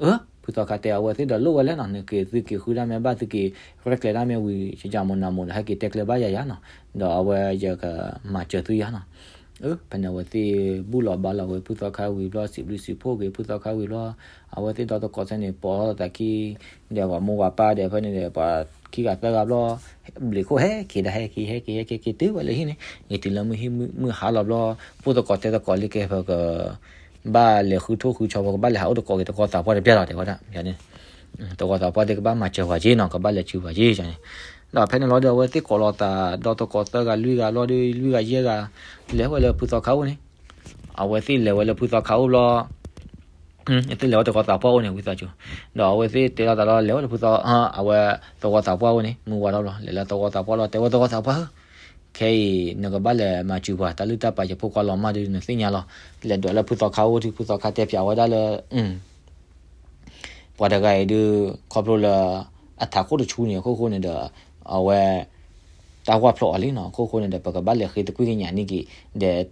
အၢ ဖုသီခါတဲအဝဲသ့ၣ်ဒီးလိၣ်ဝဲလဲၣ်နီၤ, နက့ၤသုက့ၤဃုတၢ်မ့ၢ်ဘၣ် သုက့ၤရဲၣ်ကျဲၤတၢ်မ့ၢ်ဝံၤ ယမူၤနၤမူၤဒီး ဟဲက့ၤတဲကျဲၤဘၣ်ယၤယါနီၤ. ဒီးအဝဲယကမၤစၢၤသုယါနီၤ. အၢ ဖဲန့ၣ်အဝဲသ့ၣ်ဘူၣ်လီၤဘါလီၤဝဲဖုသီခါဝံၤဘျီ စံးဘျုးစံးဖှိၣ်က့ၤဖုသီခါဝံၤဘျီ, အဝဲသ့ၣ်ဒီသကိးသၢန့ၣ် ပိာ်သးခံ ဒီးပှၤမိၢ်ပှၤပၢ်ဒီး ဖဲန့ၣ်ဒီး ပှၤခံဂၤသၢဂၤဘျီ ဘျံးခိၣ်ဟဲက့ၤဒီးဟဲက့ၤ ဟဲက့ၤ ဟဲက့ၤတုၤဝဲလၢဟံၣ်န့ၣ်, ဂ့ၤတုၤလၢမုၢ်ဟံၣ်မုၢ်ဟါလီၤဘျီ, ဖိသကိးတဲသကိးလံကဲ ပကဘၣ်လဲၤဃုထိၣ်ဃုဆီ ပကဘၣ်လဲၤဟးအိၣ်သကိးက့ၤသကိးသးပှၢ်တဘျီလီၤ တဲဝဲဒၣ်န့ၣ်. သကိးသးပှၢ်သ့ၣ်ကဘၣ်မၤစၢၤပှၤက့ၤနီၤ, ကဘၣ်လဲၤစူၤပှၤက့ၤန့ၣ်. ဒီးဖဲန့ၣ်လီၤဒီး အဝဲသ့ၣ်ကိးလီၤသး ဒီသကိးသၢဂၤလွံၢ်ဂၤလီၤဒီး လွံၢ်ဂၤယဲၢ်ဂၤ လဲၤဝဲလၢဖုသီခါအိၣ်န့ၣ်, အဝဲသ့ၣ်လဲၤဝဲလၢဖုသီခါအိၣ်ဘျီ သ့ၣ်လဲၤဝဲသဝီသးပှၢ်အိၣ်န့ၣ် ဝံသးစူၤ, ဒီးအဝဲသ့ၣ်တဲလီၤသးလီၤ လဲၤဝဲလၢဖုသီ, အဝဲသဝီသးပှၢ်အိၣ်န့ၣ် မုၢ်ဝါထီၣ်ဘျီ လဲၤလၢသဝီသးပှၢ်လီၤ တဲဝဲသဝီသးပှၢ်ဧၢ, ခဲအံၤ နကဘၣ်လဲၤမၤစၢၤပှၤ တၢ်လုၢ်တၢ်ပာ်ယဖိခွါလီၤမၢ်ဒုး နသ့ၣ်ညါလီၤ, လဲၤဒိးလၢဖုသီခါအိၣ်ဒုး ဖုသီခါတဲဖျါဝဲဒၣ်လၢ ပှၤတဂၤအံၤဒုး ခီဖျိလၢ အထးခိၣ်တဆူန့ၣ် အခိၣ်ဃိန့ၣ်ဒီး အဝဲ တၢ်ဝၢ်ဖျိးအီၤလံနီၤ, အခိၣ်ဃိန့ၣ်ဒီး ပကဘၣ်လဲၤဃ့သကွံၢ်ကညးန့ၢ်က့ၤ ဒီး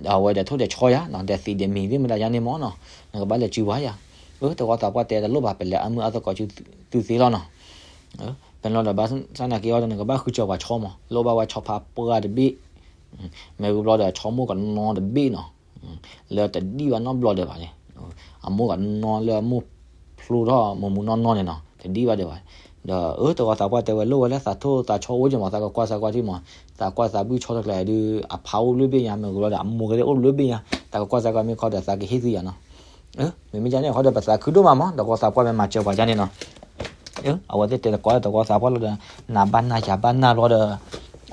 အဝဲဒီးထိၣ်ဒီးဆီယၤနီၤ, ဒီးသံးဒီးမံၤသ့ၣ်မတၤယါန့ၣ်မ့ၢ်နီၤ, နကဘၣ်လဲၤစုပှၤယၤ, အၢ သဝီသးပှၢ်တဲတလိၣ်ဘၣ် ပလဲၤအါမုၢ်အါသကိးစုသုသ့လီၤနီၤ, ဖဲန့ၣ်လီၤဒီးဘၣ်ဆၣ်သနာ်က့အီၤဒီး နကဘၣ်ဃုစၢၤပှၤဆီမး လိၣ်ဘၣ်ဝဲဆီဖါပှၢ်တဘ့ၣ်, မ့ၢ်ဝံၤဘျီဒီး ဆီမိၢ်ကနီတဘ့ၣ်နီၤ, လၢတဒံၣ်ဘၣ်နီတဘျီဒီးဘၣ်န့ၣ်, အမိၢ်ကနီလၢအမိၢ်ဖျိထီၣ်မူးမူးနီၢ်နီၢ်န့ၣ်နီၤ တဒံၣ်ဘၣ်ဒီးဘၣ်, ဒီးအၢ သဝီသးပှၢ်တဲဝဲလိၣ်ဝဲလၢသးထိၣ်သးဆီအိၣ်က့ၤမး သးကကွၢ်သးကွၢ်ထံမး, သးကွၢ်သးဘုၣ်ဆီတကျါဒုး အဖါအိၣ်လၢဘ့ၣ်ညါ မ့ၢ်ဝံၤဘျီဒီး အမိၢ်ကသ့ၣ်အိၣ်လၢဘ့ၣ်ညါ သးကကွၢ်သးကွၢ်မ့ၢ်ခီဒီး သးကဟ့ၣ်သုယၤနီၤ, မ့မ့ၢ်ဒ်န့ၣ်အဃိဒီး ပသးခုဒိၣ်မးမး သဝီသးပှၢ်မ့ၢ်မၤစၢၤပှၤဒ်န့ၣ်နီၤ, အဝဲသ့ၣ်တဲသကိးလၢသဝီသးပှၢ်လီၤဒီး နၤဘၣ်နၤယၤဘၣ်နၤဘျီဒီး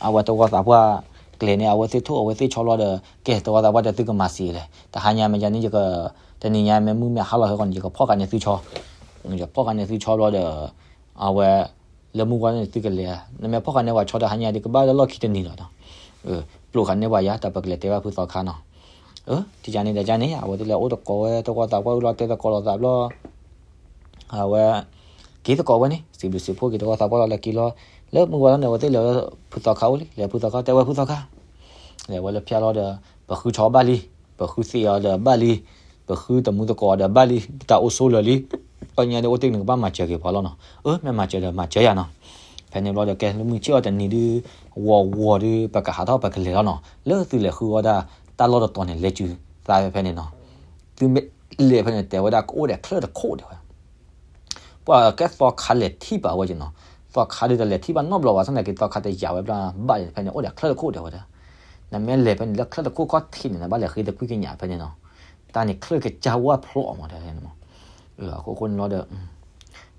အဝဲသဝီသးပှၢ်ကျဲၤန့ၣ် အဝဲသ့ၣ်ထိၣ်အဝဲသ့ၣ်ဆီဘျီဒီး ကဲသဝီသးပှၢ်တဲသုကမၤစံးလဲၣ် တဟါညါမ့ၢ်ဒ်န့ၣ် တနံၤညါမ့ၢ်မုၢ်မ့ၢ်ဟါလီၤဟဲဃီန့ၣ် ယကဖီၣ်ဃာ်န့ၢ်သုဆီ, ယဖီၣ်ဃာ်န့ၢ်သုဆီဘျီဒီး အဝဲ လၢမုၢ်ဝါန့ၣ်သုကလဲၤ, နမ့ၢ်ဖီၣ်ဃာ်န့ၢ်ပှၤဆီဒီးဟါညါဒုး ကဘၣ်လၢလီၢ်ခံတနံၤလီၤဒီး ပျိဃာ်န့ၢ်ပှၤယၤ တၢ်ပကလဲၤတဲဘၣ်ဖုသီခါနီၤ, တယၤန့ၣ်တယၤန့ၣ် အဝဲသ့ၣ်လဲၤအိၣ်သကိးဝဲ သဝီသးပှၢ်ဝံၤလီၤတဲသကိးလိာ်သးဘျီ အဝဲ က့ၤသကိးဝဲန့ၣ် စံးဘျုးစံးဖှိၣ်က့ၤသဝီသးပှၢ်လီၤ လဲၤက့ၤလီၤ, လၢမုၢ်ဝါထီၣ်န့ၣ် အဝဲသ့ၣ်လဲၤလၢဖုသီခါအိၣ်လံ လဲၤဖုသီခါ, လဲၤဝဲလၢဖၠါလီၤဒီး ပဃုဆီဘၣ်လံ, ပဃုသ့ၣ်အီၤဒီးဘၣ်လံ, ပဃုတမူသကိးအီၤဒီးဘၣ်လံ, ပတၢ်အိၣ်ဆိးလၢာ်လံ, အညါဒုးအိၣ်တ့ၢ်နကဘၣ်မၤစၢၤက့ၤပှၤလီၤနီၤ, အၢ မ့ၢ်မၤစၢၤဒီးမၤစၢၤယၤနီၤ, ဖဲန့ၣ်ဘျီဒီးကဲလၢမုၢ်ဆ့ၣ်အီၤတနံၤဒုး ဝီၤဝီၤဒုး ပကဟးထီၣ်ပကလဲၤလီၤနီၤ, လၢသုလဲၤဃုဝဲဒၣ် တၢ်လီၢ်တတီၤန့ၣ် လဲၤစုၤသးဖဲန့ၣ်နီၤ, သုမ့ၢ်လဲၤဖဲန့ၣ် တဲဝဲဒၣ်ကအိၣ်ဒီးချၢၣ်တခိၣ်တဲဝဲ ပှၤကဲသီခါလဲၤထံၣ်ဘၣ်ဝဲက့ၤနီၤ, သီခါဒုးတလဲၤထံၣ်ဘၣ်နီတဘျီဘၣ် သနာ်က့သီခါတယာ်ဝဲဘျီဘၣ်န့ၣ် ဖဲန့ၣ်အိၣ်ဒီးချၢၣ်တခိၣ်တဲဝဲဒၣ်, နမ့ၢ်လဲၤဖဲန့ၣ်လၢချၢၣ်တခိၣ်ခီၣ်ထံးန့ၣ် နဘၣ်လဲၤဃ့သကွံၢ်ကညးဖဲန့ၣ်နီၤ, တၢ်န့ၣ်ချၢၣ်ကစၢ်ဝၣ်ဖျိးအီၤမးတဲဝဲ, အဃိဃိန့ၣ်လီၤဒီး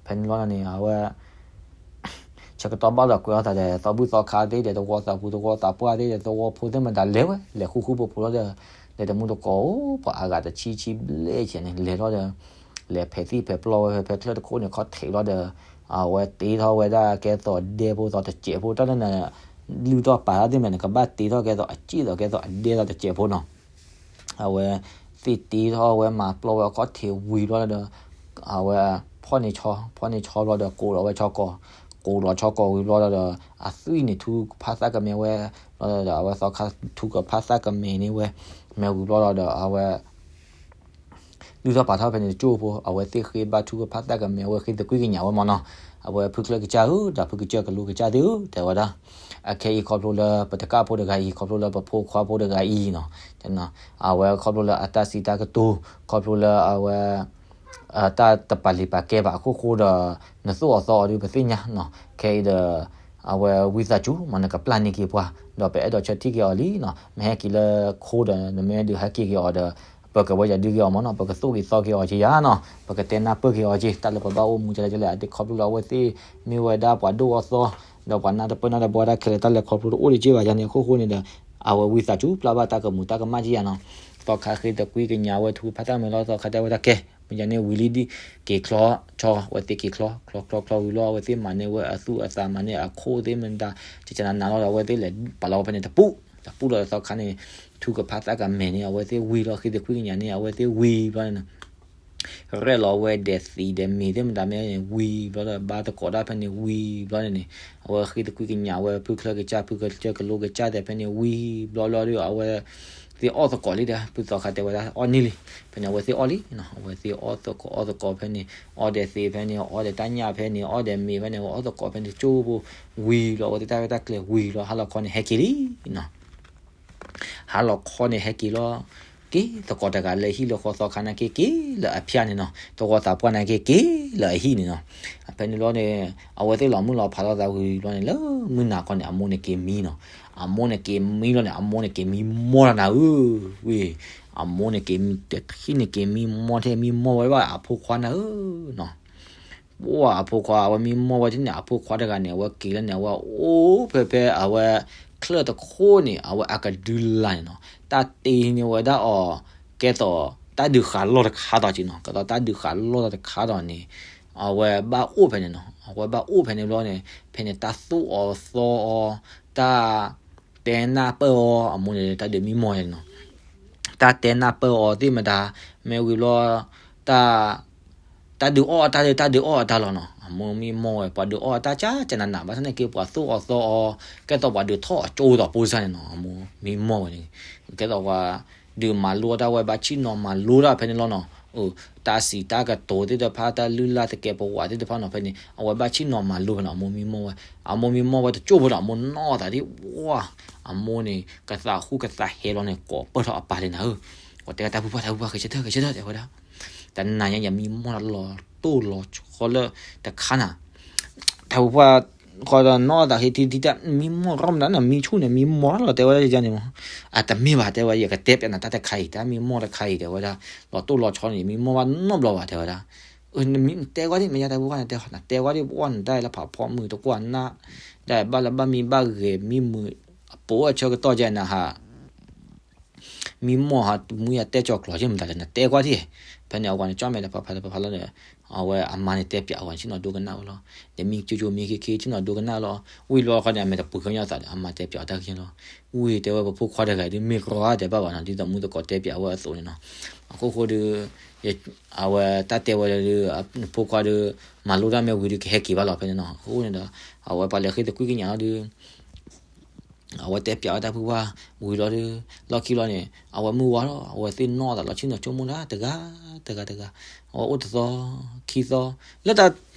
ဖဲန့ၣ်လီၤန့ၣ် အဝဲ ဆၢကတီၢ်ဘၣ်ဒီးကွဲးအီၣ်သးဒီး သီဘူၣ်သီခါသ့ၣ်ဒီး သဝီသးပူၤသဝီသးပှၢ်သ့ၣ်ဒီး သဝီဖိသ့ၣ်မတၤလဲၤဝဲ လဲၤဃူဃူဖိးဖိးလီၤဒီး လဲၤတမူတကိးအိၣ် ပှၤအါဂၤတဆံဆံဘျဲၣ်ဆဲန့ၣ် လဲၤလီၤဒီး လဲၤဖဲးသံၣ်ဖဲးပျီဝဲ ဖဲဖဲချၢၣ်တခိၣ်န့ၣ် ခီၣ်ထံးလီၤဒီး အဝဲတ့ထီၣ်ဝဲဒၣ်ကဲသိးဒဲဖိသိးတစဲးဖိ တၢ်လၢန လုၢ်ထီၣ်ပာ်ထီၣ်သ့ၣ်မတၤ နကဘၣ်တ့ထီၣ်ကဲသိးအစ့ၣ်သိးကဲသိးအဒဲသိးတစဲးဖိနီၤ အဝဲသ့ၣ်တ့ထီၣ်ဝဲမၤပျီဝဲအခီၣ်ထံးဝံၤဘျီဒီး အဝဲဖီၣ်န့ၢ်ဆီ ဖီၣ်န့ၢ်ဆီဘျီဒီး ကိးလီၤဝဲဆီကိာ်, ကိးလီၤဆီကိာ်ဝံၤဘျီဒီး အသွံၣ်န့ၣ်ထူကဖးသၣ်ကမဲာ်ဝဲ, ဘျီဒီးအဝဲသီခါထူကဖးသၣ်ကမဲာ်န့ၢ်ဝဲ, မ့ၢ်ဝံၤဘျီဒီးအဝဲ လုၢ်ထီၣ်ပာ်ထီၣ်ဖဲန့ၣ်တကၠိၢ်ဖိ အဝဲသ့ၣ်ဃ့ဘါထုကဖၣ်သၣ်ကမဲာ် အဝဲဃ့သကွံၢ်ကညးဝဲမၢ်နီၤ, အဝဲဖုချၢၣ်ကစၢ်ဧၢ ဒီးဖုကစၢၢ်ကလိကစၢ်သ့ၣ်ဧၢ တဲဝဲဒၣ်, အခဲအံၤခီဖျိလၢပတကၣ်ဖိတဂၤအံၤ ခီဖျိလၢပဖိခွါဖိတဂၤအံၤနီၤ, အဝဲခီဖျိလၢအတၢ်စံးတၢ်ကတိၤ ခီဖျိလၢအဝဲ တၢ်တပာ်လံၤပာ်ကဲဘၣ်အခိၣ်ဃိဒီး နသိၣ်အီၤသီအီၤဒုးပသ့ၣ်ညါနီၤ, ခဲအံၤဒီး အဝဲဝံသးစူၤမး နကပျၢ်န့ၢ်က့ၤပှၤ ဒီးပအဲၣ်ဒိးဆၢထံၣ်က့ၤအီၤလံနီၤ, မ့ၢ်ဟဲက့ၤလၢခိဒီး နမ့ၢ်ဒုးဟဲက့ၤက့ၤအီၤဒီး ပကဝဲယၤဒုးက့ၤအီၤမၢ်နီၤ, ပကသိၣ်က့ၤသီက့ၤအီၤက့ၤယၤနီၤ, ပကတဲနၢ်ပၢၢ်က့ၤအီၤက့ၤ တၢ်လၢပဘၣ်အိၣ်မူကလဲကလဲ အဒ်ခီဖျိလၢအဝဲသ့ၣ် မ့ၢ်ဝဲဒၣ်ပှၤဒိၣ်အီၤသီ ဒီးပှၤနၢ်တပၢၢ်နၢ်တဘှါတၢ်ခဲလၢာ် တၢ်လဲၤခီဖျိတအိၣ်ဒံးက့ၢ်ဘၣ်ယၤန့ၣ်အခိၣ်ဃိန့ၣ်ဒီး အဝဲဝံသးစူၤပျၢ်ဘၣ်တၢ်ကမူးတၢ်ကမၣ်က့ၤယၤနီၤ, သီခါဃ့သကွံၢ်ကညးဝဲထူကဖးသၣ်မဲာ်လီၤ သီခါတဲဝဲဒၣ်ကဲ မ့ၢ်ယၤန့ၣ်ဝံၤလံဒ် က့ၤချီ ဆီ အဝဲသ့ၣ်က့ၤချီ ချီချီချီဝံၤလီၤ အဝဲသ့ၣ်မၤန့ၢ်ဝဲအသူၣ်အသးမၤန့ၢ်အခိၣ်သ့ၣ်မတၤ ကကနၤနၤလီၤဒီး အဝဲသ့ၣ်လဲၤပာ်လီၤဝဲဖဲန့ၣ်တပူၤ တပူၤလီၤသီခါန့ၣ် ထူကဖးသၣ်ကမဲာ်န့ၣ် အဝဲသ့ၣ်ဝံၤလီၤ ဃ့သကွံၢ်ကညးန့ၣ် အဝဲသ့ၣ်ဝံၤဘျီန့ၣ် ရဲၣ်လီၤဝဲဒဲးသံးဒဲးမ့ၤသ့ၣ်မတၤမ့ၢ်န့ၣ် ဝံၤဘျီဒီး ဘါသကိးတၢ်ဖဲန့ၣ် ဝံၤဘျီန့ၣ်န့ၣ် အဝဲဃ့သကွံၢ်ကညးဝဲ ဖုချၢကစၢ် ဖုကစၢၢ်ကလိကစၢ်သ့ၣ်ဖဲန့ၣ် ဝံၤဘျီလီၤဒီး အဝဲသ့ၣ်အီၣ်သကိးလံဒီး ဖုသီခါတဲဝဲဒၣ် အီၣ်န့ၢ်လံ ဖဲန့ၣ် အဝဲသ့ၣ်အီၣ်လံနီၤ အဝဲသ့ၣ်အီၣ်သကိးအီၣ်သကိးဖဲန့ၣ် အီၣ်ဒဲးသံးဖဲန့ၣ် အီၣ်ဒဲးတၢ်ညၣ်ဖဲန့ၣ် အီၣ်ဒဲးမ့ၤဖဲန့ၣ် အီၣ်သကိးဖဲန့ၣ် ကၠိဖိ ဝံၤလီၤ အဝဲသ့ၣ်တၢ်ရဲၣ်တၢ်ကျဲၤဝံၤလီၤ ဟါလီၤခီန့ၣ် ဟဲက့ၤလံနီၤ ဟါလီၤခီန့ၣ် ဟဲက့ၤလီၤ က့ၤသကိးတဂၤလၢဟံၣ်လၢဃီသီခါန့ၣ်က့ၤ က့ၤလၢအဖၠါန့ၣ်နီၤ သဝီသးပှၢ်န့ၣ်က့ၤ က့ၤလၢအဟံၣ်န့ၣ်နီၤ ဖဲန့ၣ်လီၤန့ၣ် အဝဲသ့ၣ်လီၤမုၢ်လီၤဖးလီၤသးဝံၤလီၤန့ၣ် လၢမုၢ်နၤခီန့ၣ် အမိၢ်န့ၣ်က့ၤမံနီၤ အမိၢ်န့ၣ်က့ၤမံလီၤန့ၣ် အမိၢ်န့ၣ်က့ၤမံမီၢ်လီၤနၤဧၢ ဝ့ၢ် အမိၢ်န့ၣ်က့ၤမံတထံၣ်န့ၣ်က့ၤမံမီၢ်ထဲမံမီၢ်ဝဲဘၣ်အဖိခွါနၤဧၢနီၤ ပှၢ်အဖိခွါ အဝဲမံမီၢ်ဝဲတန့ၣ် အဖိခွါတဂၤန့ၣ် အဝဲက့ၤလၢန့ၣ် အဝဲအိၣ်ဖဲဖဲအဝဲ ချၢၣ်တခိၣ်န့ၣ် အဝဲအကဒုလာ်န့ၣ်နီၤ တၢ်တ့န့ၢ်ဝဲဒၣ်အီၤ ကဲသိး တၢ်ဒုးဃးလီၢ်တခါတီၤက့နီၤ, ကဲသိးတၢ်ဒုးဃးလီၢ်တခါတီၤန့ၣ် အဝဲဘၣ်အိၣ်ဖဲန့ၣ်နီၤ, အဝဲဘၣ်အိၣ်ဖဲန့ၣ်ဘျီန့ၣ် ဖဲန့ၣ်တၢ်သိၣ်အီၤသီအီၤ, တၢ် တဲနၢ်ပၢၢ်အီၤ အမိၢ်န့ၣ် တၢ်ဒုးမံမီၢ်န့ၣ်နီၤ, တၢ်တဲနၢ်ပၢၢ်အီၤသ့ၣ်မတၤ, မ့ၢ်ဝံၤဘျီ တၢ် တၢ်ဒုးအီၣ်အတၢ်ဒုး တၢ်ဒုးအီၣ်အတၢ်လီၤနီၤ, အမိၢ်မံမီၢ်ဝဲ ပှၤဒုးအီၣ်အတၢ်ကၢကၢနးနး ဘၣ်ဆၣ်သနာ်က့ ပှၤသိၣ်အီၤသီအီၤ ကဲသိးပှၤဒုးထီၣ်အကၠိဒီးဖိစၢ်န့ၣ်နီၤ, အမိၢ်မံမီၢ်ဝဲန့ၣ်, ကဲသိးပှၤဒုးမၤလိတၢ်ဝဲ ဘၣ်ဆ့ၣ်နီၤမၤလိတၢ်ဖဲန့ၣ်လီၤနီၤ, အ တၢ်စံးတၢ်ကတိၤသ့ၣ်တဖၣ် တၢ်လုၢ်လၢ်သကဲးပဝးသ့ၣ်တဖၣ်နီၤ ဖဲန့ၣ် အဝဲဘၣ်ဆ့ၣ်နီၤမၤလိဖဲန့ၣ် အမိၢ်မံမီၢ်ဝဲ, အမိၢ်မံမီၢ်ဝဲတကၠိၢ်ဖိဒီး အမိၢ်နီၢ်သးဒ်ဝဲ, အမိၢ်န့ၣ် ကသးဟူကသးဟဲလီၤန့ၣ် ကိးပၢၢ်ထီၣ်အပၢ်လံနၤဧၢ, အတဲတၢ်ဖုပှၢ် တၢ်ဖုပှၢ် ကဆၢထၢၣ် ကဆၢထၢၣ် တဲဝဲဒၣ်, တနၤညါယမံမီၢ်လီၤတိၢ်လီၤဆီလၢ တခါနၤ တၢ်ဖုပှၢ် ဃီဒီးနီၢ်သးဟ့ထံထံတၢ် မံမီၢ်ရၢ်မတၤနၤ မံဆူၣ်န့ၣ် မံမီၢ်လီၤ တဲဝဲဒၣ်န့ၣ်မး, အတမ့ၢ်ဘၣ် တဲဝဲ ယကတဲပၠးနၤတၢ်တခါအံၤ တၢ်မံမီၢ်တခါအံၤ တဲဝဲဒၣ်, လီၤတိၢ်လီၤဆီန့ၣ် ယမံမီၢ်ဘၣ်နီတဘျီဘၣ် တဲဝဲဒၣ်, နတဲကွၢ်ဒ် မ့ၢ်ယါတၢ်ဖုပှၢ် နတဲ နတဲကွၢ်ဒ် ပှၢ်နတၢ်လၢဖးဖီမုၢ်တကွၢ်နၢ်, တၢ်ဘၣ်လၢဘၣ်မံဘၣ်ဂဲၤမံမုာ် အပိာ်အဆၢကတီၢ်ကဲနၤဟး မံမီၢ်ဟးတမူယတဲကၠီၤကျိးက့မတၤလဲၣ် နတဲကွၢ်ထံၣ်, ဖဲန့ၣ် အဝဲန့ၣ်ကၠီၣ်မဲာ်တဖးဖးတဖးဖးလီၤဒီး အဝဲအမါန့ၣ်တဲပၠး အဝဲဆ့ၣ်နီၤဒိကနၣ်ဝဲလီၤ, ဒီးမံကၠိကၠိမံခ့ခ့ဆ့ၣ်နီၤဒိကနၣ်လီၤ, ဝံၤလီၤခီန့ၣ် အမဲာ်တပှ့ၤကညီသးဒီး အမါတဲပၠးအီၤတၢ်က့လီၤ, ဝံၤတဲဝဲပဖိခွါတဂၤဒ်မ့ၢ်ကရီတၢ်ဘၣ်ဘၣ်နီၤ ဒ်သိးမူသကိးတဲပၠးဝဲအသိးန့ၣ်နီၤ, အခိၣ်ဃိဒီး အဝဲတၢ်တဲဝဲဒီး ဖိခွါဒီး မၤလိတၢ်မ့ၢ်ဝံၤဒီးကဟဲက့ၤဘၣ်လီၤဖဲန့ၣ်နီၤ, အဃိန့ၣ်ဒီး အဝဲပှၤလဲၤဃ့သကွံၢ်ကညးလီၤဒီး အဝဲတဲပၠးဝဲတၢ်ဖုပှၢ်ဝံၤလီၤဒီး လီၢ်ခံလီၤန့ၣ် အဝဲမုၢ်ဝါထီၣ် အဝဲသ့ၣ်နီၣ်သးလီၤဆ့ၣ်နီၤဆိကမိၣ်တၢ်တဂၤတဂၤတဂၤ, အဝဲအိၣ်တသီ ခံသီ လၢတၢ်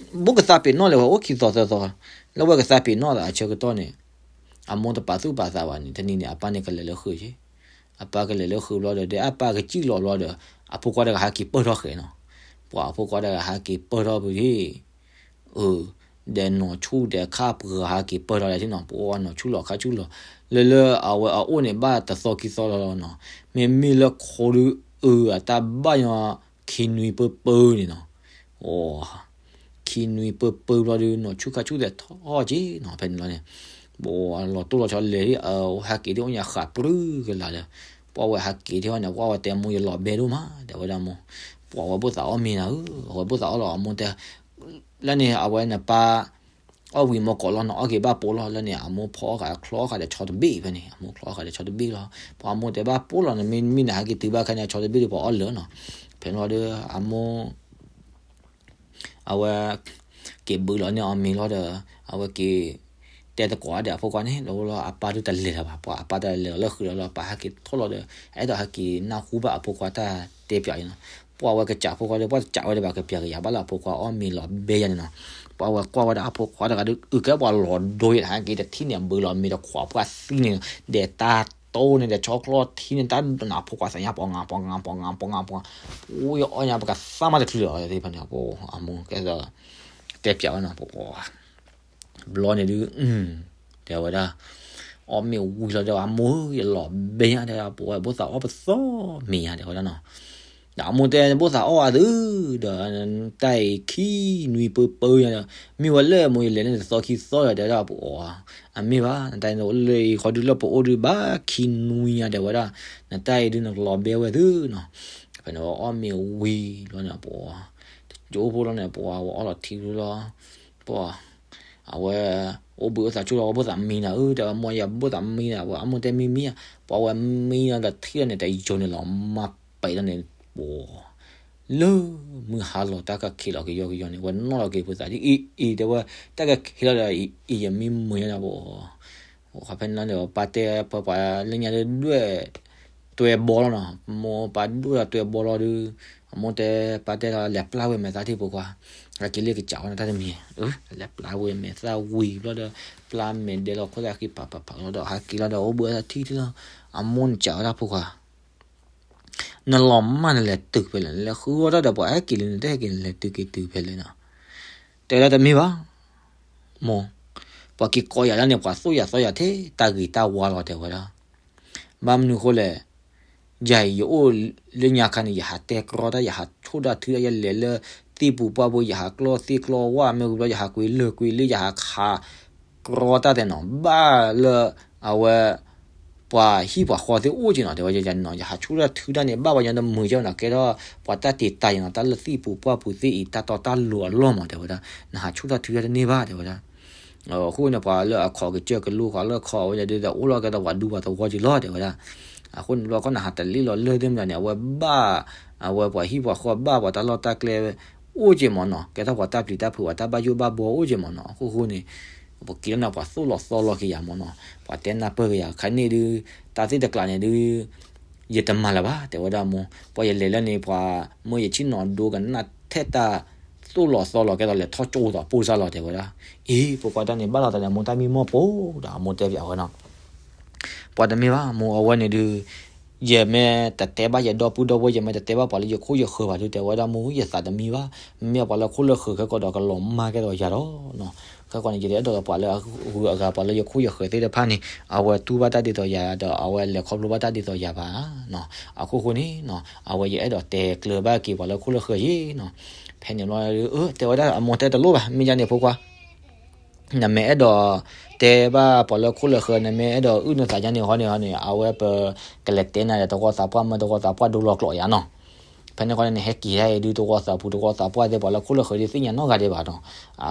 ဘူးကသးပ့ၤနီၣ်လဲၣ် ဝဲအိၣ်ခံသီသၢသီ, လၢဝဲကသးပ့ၤနီၣ်သးအဆၢကတီၢ်န့ၣ် အမိၢ်တပာ်သူၣ်ပာ်သးဘၣ်န့ၣ် တနံၤန့ၣ် အပၢ်န့ၣ်ကလဲၤလၢဃုာ်က့ၤ, အပၢ်ကလဲၤလၢဃုာ်ဘျီဒီး ဒီးအပၢ်ကစံၣ်လီၤဘျီဒီး အဖိခွါတဂၤဟးက့ၤပၢၢ်ထီၣ်ဃဲၤနီၤ, ပှၤအဖိခွါတဂၤဟးက့ၤပၢၢ်ထီၣ်ပူၤ အ ဒီးနီၢ်ဆူၣ်ဒီးခါပှၤဟးက့ၤပၢၢ်ထီၣ်လဲၣ်နီၤ, ပှၤနီၢ်ဆူၣ်လီၤခါဆူၣ်လီၤ, လၢလၢအဝဲအအိၣ်န့ၣ် ဘၣ်တသီခံသီလီၤလီၤနီၤ, မ့မ့ၢ်လၢခိဒီး အတၢ်ဘၣ်ညီခံနွံပၢပၢန့ၣ်နီၤ, အိ ခံနွံပၢပၢဘျီဒီး နီၢ်ဆူၣ်ခါဆူၣ်သဲးထီၣ်က့ၤနီၤ ဖဲန့ၣ်လီၤန့ၣ်, ပှၤလီၤတိၢ်လီၤဆီလဲၤ အဟးက့ၤဒ်အိၣ်ညါဃးပြူၢ်ကလာ်ဒီး, ပှၤဝဲဟးက့ၤထီၣ်န့ၣ် ပှၤဝဲတဲမိၢ်ယလီၤဘဲဒိၣ်မး တဲဝဲဒၣ်မိၢ်, ပှၤဝဲဘိၣ်သးအီၣ်မ့ၤနၤဧၢ, အဝဲဘိၣ်သးအီၣ်လီၤ အမိၢ်တဲ လၢန့ၣ် အဝဲနပၢ် အီၣ်ဝံၤမ့ၢ်ကိးလီၤ နအီၣ်က့ၤဘၣ်ပိာ်လီၤ လၢန့ၣ် အမိၢ်ဖီအီၣ်ဃာ် ချီအီၣ်ဃာ်ဒီးဆီတဘ့ၣ်ဖဲန့ၣ် အမိၢ်ချီအီၣ်ဃာ်ဒီးဆီတဘ့ၣ်လီၤ, ပှၤအမိၢ်တဲဘၣ်ပိာ်လီၤ နမ့ၢ်မံနဟးက့ၤတုၤဘၣ်ခါန့ၣ် ဆီတဘ့ၣ်ဒီးပှၤအီၣ်လၢာ်နီၤ, ဖဲန့ၣ်လီၤဒီး အမိၢ် အဝဲ က့ၤဘုးလီၤန့ၢ်အီၤမ့ၤလီၤဒီး အဝဲက့ၤ တဲသကိးဒီးအဖိခွါန့ၣ် လီၤလီၤ အပၢ်ဒုးတလဲၤလၢၤဘၣ် ပှၤအပၢ်တလဲၤလီၤလၢဃုာ်လီၤလီၤ ပၢ်ဟဲက့ၤထီၣ်လီၤဒီး အဲၣ်ဒိးဟဲက့ၤနၢ်ဟူဘၣ်အဖိခွါတၢ်တဲပၠးအံၤနီၤ, ပှၤဝဲကစးဖိခွါဒီး ပှၤတစးဝဲဒီးဘၣ်ကပျးကယၤဘၣ်လၢအဖိခွါအီၣ်မ့ၤလီၤဘဲယၤန့ၣ်နီၤ, ပှၤဝဲကွၢ်ဝဲဒၣ်အဖိခွါတဂၤဒီး အုၣ်ကဲပှၤလီၤဒိယဲၢ် ဟဲက့ၤတထံၣ်န့ၣ် ဘုးလီၤမ့ၤတခွးပှၢ်သံန့ၣ် ဒီးတၢ်တိၢ်န့ၣ်ဒီးဆီချီထံန့ၣ် တၢ်ဒိးန့ၣ်အဖိခွါသးညါ ပှၤငါ ပှၤငါ ပှၤငါ ပှၤငါ ပှၤငါ ပှၤ ပှၤအီၣ်ညါ ပကသၣ်မးတချုးလီၤ သ့ၣ်ဖဲန့ၣ် အမိၢ်ကဲသိး တဲပၠးဝဲနီၤ ပှၤ ဘျီန့ၣ်ဒုး တဲဝဲဒၣ် အီၣ်မ့ၤဝံၤလီၤဒီး အမိၢ်ဧၢ ယလီၤဘဲညါ တဲဝဲဒၣ် ပဝဲဘိၣ်သးအီၣ်ပသီမ့ၤညါ တဲဝဲဒၣ်နီၤ, ဒီးအမိၢ်တဲ ဘိၣ်သးအီၣ်အသု ဒီး တၢ်အံၤခံနွံပၢပၢညါဒီး မ့ၢ်ဝဲလၢမိၢ်ယလဲၤလၢနတသီခံသီဒီး တဲဝဲဒၣ်ပှၤ အမ့ၢ်ဘၣ် နတၢ်အံၤန့ၣ်အိၣ်လၢအံၤဃီဒုးလၢပအိၣ်ဒုးဘၣ်ခံနွံညါ တဲဝဲဒၣ် နတၢ်အံၤဒုးနကလီၤဘဲဝဲသုနီၤ, ဖဲန့ၣ်အီၣ်မ့ၤဝံၤလီၤန့ၣ် ပှၤ ကၠိဖိလီၤန့ၣ် ပှၤဝဲအီၣ်လီၤထံလီၤ ပှၤ အဝဲ အိၣ်ဘှံးအိၣ်သးဆူၣ်လီၤ ဘိၣ်သးမံနၤဧၢ တဲဝဲမိၢ်ယဘိၣ်သးမံနၤ ပှၤအမိၢ်တဲမံမံဧါ ပှၤဝဲမံလီၤဒီးထံၣ်လီၤန့ၣ် တယိၤန့ၣ်လီၤ မၤပဲာ်လီၤန့ၣ် ပှၤ လၢမုၢ်ဟါလီၤတၢ်ကခံးလီၤကယီကယီန့ၣ် ဝဲနီၣ်လီၤက့ၤဖိသးဒ်အံၤအံၤ တဲဝဲ တၢ်ကခံးလီၤဒီးအံၤအံၤ ယမံမုာ်ညါဒီးပှၤ ခီဖဲန့ၣ်လီၤန့ၣ် ပၢ်တဲပှၤပှၤလၢညါဒုးဒွဲၣ် တွဲဘီလီၤနီၤ မိၢ်ပၢ်ဒိၣ်ဒီးတွဲဘီလီၤဒုး အမိၢ်တဲ ပၢ်တဲလီၤ လဲၤပျၢ်ဝဲမဲာ်သၣ်ထံၣ်ဖိခွါ ဟဲက့ၤလၢကစးဝဲန့ၣ်တၢ်တမံၤ လဲၤပျၢ်ဝဲမဲာ်သၣ်ဝံၤဘျီဒီး ပျၢ်မဲာ်ဒဲးလီၤခိၣ်သၣ်ဃံဖးဖးဖးလီၤဒီး ဟဲက့ၤလီၤဒီး အိၣ်ဘှံးသးထံၣ်ထံၣ်လီၤ အမိၢ်န့ၣ်စံးဝဲဒၣ်ဖိခွါ နလီၤမၢ်နလဲၤတုၤဖဲလဲၣ် နလဲၤဃုအီၣ်တၢ်ဒီးပှၤဟဲက့ၤလံ နတဟဲက့ၤနလဲၤတုၤက့ၤတုၤဖဲလဲၣ်နီၤ တဲဝဲဒၣ်တမ့ၢ်ဘၣ် မိၢ် ပှၤက့ၤကိးယၤလၢန့ၣ် ပှၤသိၣ်ယၤသီယၤထဲ တၢ်ဂ့ၤတၢ်ဝါလီၤ တဲဝဲဒၣ် ဘၣ်မနုၤအဃိလဲၣ် ယၤအံၤယအိၣ်လၢညါခါန့ၣ် ယဟးတဲကြီတၢ် ယဟးဆိၣ်တၢ်ထုတၢ် ယလဲၤလၢသ့ၣ်ပူၤပှၢ်ပူၤ ယဟးကျီသ့ၣ်ကျီဝၣ် မ့ၢ်ဝံၤဘျီ ယဟးကွံာ်လၢာ်ကွံာ်လ့ ယဟးခးကြီတၢ်တဲနီၤ ဘၣ်လၢအဝဲ ပ ပှၤဟံၣ်ပှၤဃီသ့ၣ်အိၣ်က့နီၤ တဲဝဲဒၣ်နီၤ, ယဟးဆူၣ်ထီၣ်ထုတၢ်န့ၣ် ဘၣ်ဝဲညီနမုာ်ကနီၤ ကဲထီၣ်ပှၤတၢ်တ့တၢ်ယနီၤ တၢ်လၢသံၣ်ပူၤပှၢ်ပူၤသ့ၣ်အံၤ တၢ်တီတၢ်လိၤအလီၢ်မး တဲဝဲဒၣ်, နဟးဆူၣ်ထီၣ်ထုတၢ်တန့ၢ်ဘၣ် တဲဝဲဒၣ်. အဃိန့ၣ် ပှၤလၢအခီၣ်ကစၢၢ်ကလိ ပှၤလၢအခီၣ်ဝဲဒၣ်ဒီး အိၣ်လီၤကဲသိးပှၤဒူပှၤသဝီက့လီၤ တဲဝဲဒၣ်. အဃိန့ၣ်ဘျီ ခီနဟးတလ့ၣ်လီၤလၢၢ်သ့ၣ်မတၤန့ၣ် အဝဲဘၣ် အဝဲပှၤဟံၣ်ပှၤဃီဘၣ်ပှၤတၢ်လီၢ်တၢ်ကျဲ အိၣ်က့မးနီၤ, ကဲထီၣ်ပှၤတၢ်ပျံၤတၢ်ဖုး ပှၤတၢ်ဘၣ်ယိၣ်ဘၣ်ဘှီအိၣ်က့မးနီၤ. အဃိဃိန့ၣ် ပက့ၤလီၤန့ၣ် ပှၤသိၣ်လီၤသီလီၤက့ၤယၤမးနီၤ, ပှၤတဲနၢ်ပၢၢ်က့ၤယၤ ခါန့ၣ်ဒုး တၢ်သ့ၣ်တကျးန့ၣ်ဒုး ယတမၤလၢၤဘၣ် တဲဝဲဒၣ်မိၢ်, ပှၤယလဲၤလၢန့ၣ် ပှၤမၢယဆ့ၣ်နီၤဒိကနၣ်ထဲတၢ်သိၣ်လီၤသီလီၤ ကဲသိးလဲၤထီၣ်ကၠိသးပိၢ်စၢ်လီၤ တဲဝဲဒၣ်. အံၤ ဖိခွါတၢ်န့ၣ် ဘၣ်လီၤသးန့ၣ် အမိၢ်တၢ်မံမီၢ်ပိၢ်ဒီး အမိၢ်တဲပၠးဝဲနီၤ ပှၤတမ့ၢ်ဘၣ် မိၢ်အဝဲန့ၣ်ဒုး ယမ့ၢ်တတဲဘၣ်ယဒီပုၢ်ဒီဝဲၢ် ယမ့ၢ်တတဲဘၣ်ပှၤလၢယခိၣ်ယဃၢၤဘၣ်ဒုး တဲဝဲဒၣ်မိၢ် ယသးတမံဘၣ်, မ့ၢ်ပှၤလၢခိၣ်လၢဃၢၤခဲကီးဒီးကလီၤမၢ်ကဲသိးယၤဒီးနီၤ. ခဲကီးန့ၣ် ယတအဲၣ်ဒိးပှၤလၢအဂုၤအဂၤ ပှၤလၢယခိၣ်ယဃၢၤသ့ၣ်တဖၣ်န့ၣ် အဝဲတူၢ်ဘၣ်တၢ်ဒ်သိးယၤဒီး အဝဲလဲၤခီဖျိဘၣ်တၢ်ဒ်သိးယၤဘၣ်နီၤ. အဃိဃိန့ၣ်နီၤ အဝဲယအဲၣ်ဒိးတဲကျၢၤဘၣ်က့ၤပှၤလၢခိၣ်လၢဃၢၤယ့နီၤ. ဖဲန့ၣ်ဘျီ တဲဝဲဒၣ်အမိၢ်တဲတလိၣ်ဘၣ် မ့ၢ်ယါန့ၣ်ဖိခွါ နမ့ၢ်အဲၣ်ဒိးတဲဘၣ်ပှၤလၢခိၣ်လၢဃၢၤ နမ့ၢ်အဲၣ်ဒိးအုၣ်နသးယါန့ၣ်ဟီန့ၣ်ဟီန့ၣ် အဝဲပကလဲၤတဲနၤဒီးတဝီသးပှၢ် မ့ၢ်တဝီသးပှၢ်ဒိလီၤကျိာ်ယါနီၤ. ဖဲန့ၣ်ဃီန့ၣ် နဟဲက့ၤဒၣ်အံၤဒုး တဝီသးပူၤ တဝီသးပှၢ်သ့ၣ် ပှၤလၢခိၣ်လၢဃၢၤဒုးသ့ၣ်ညါနီတဂၤဒံးဘၣ်နီၤ.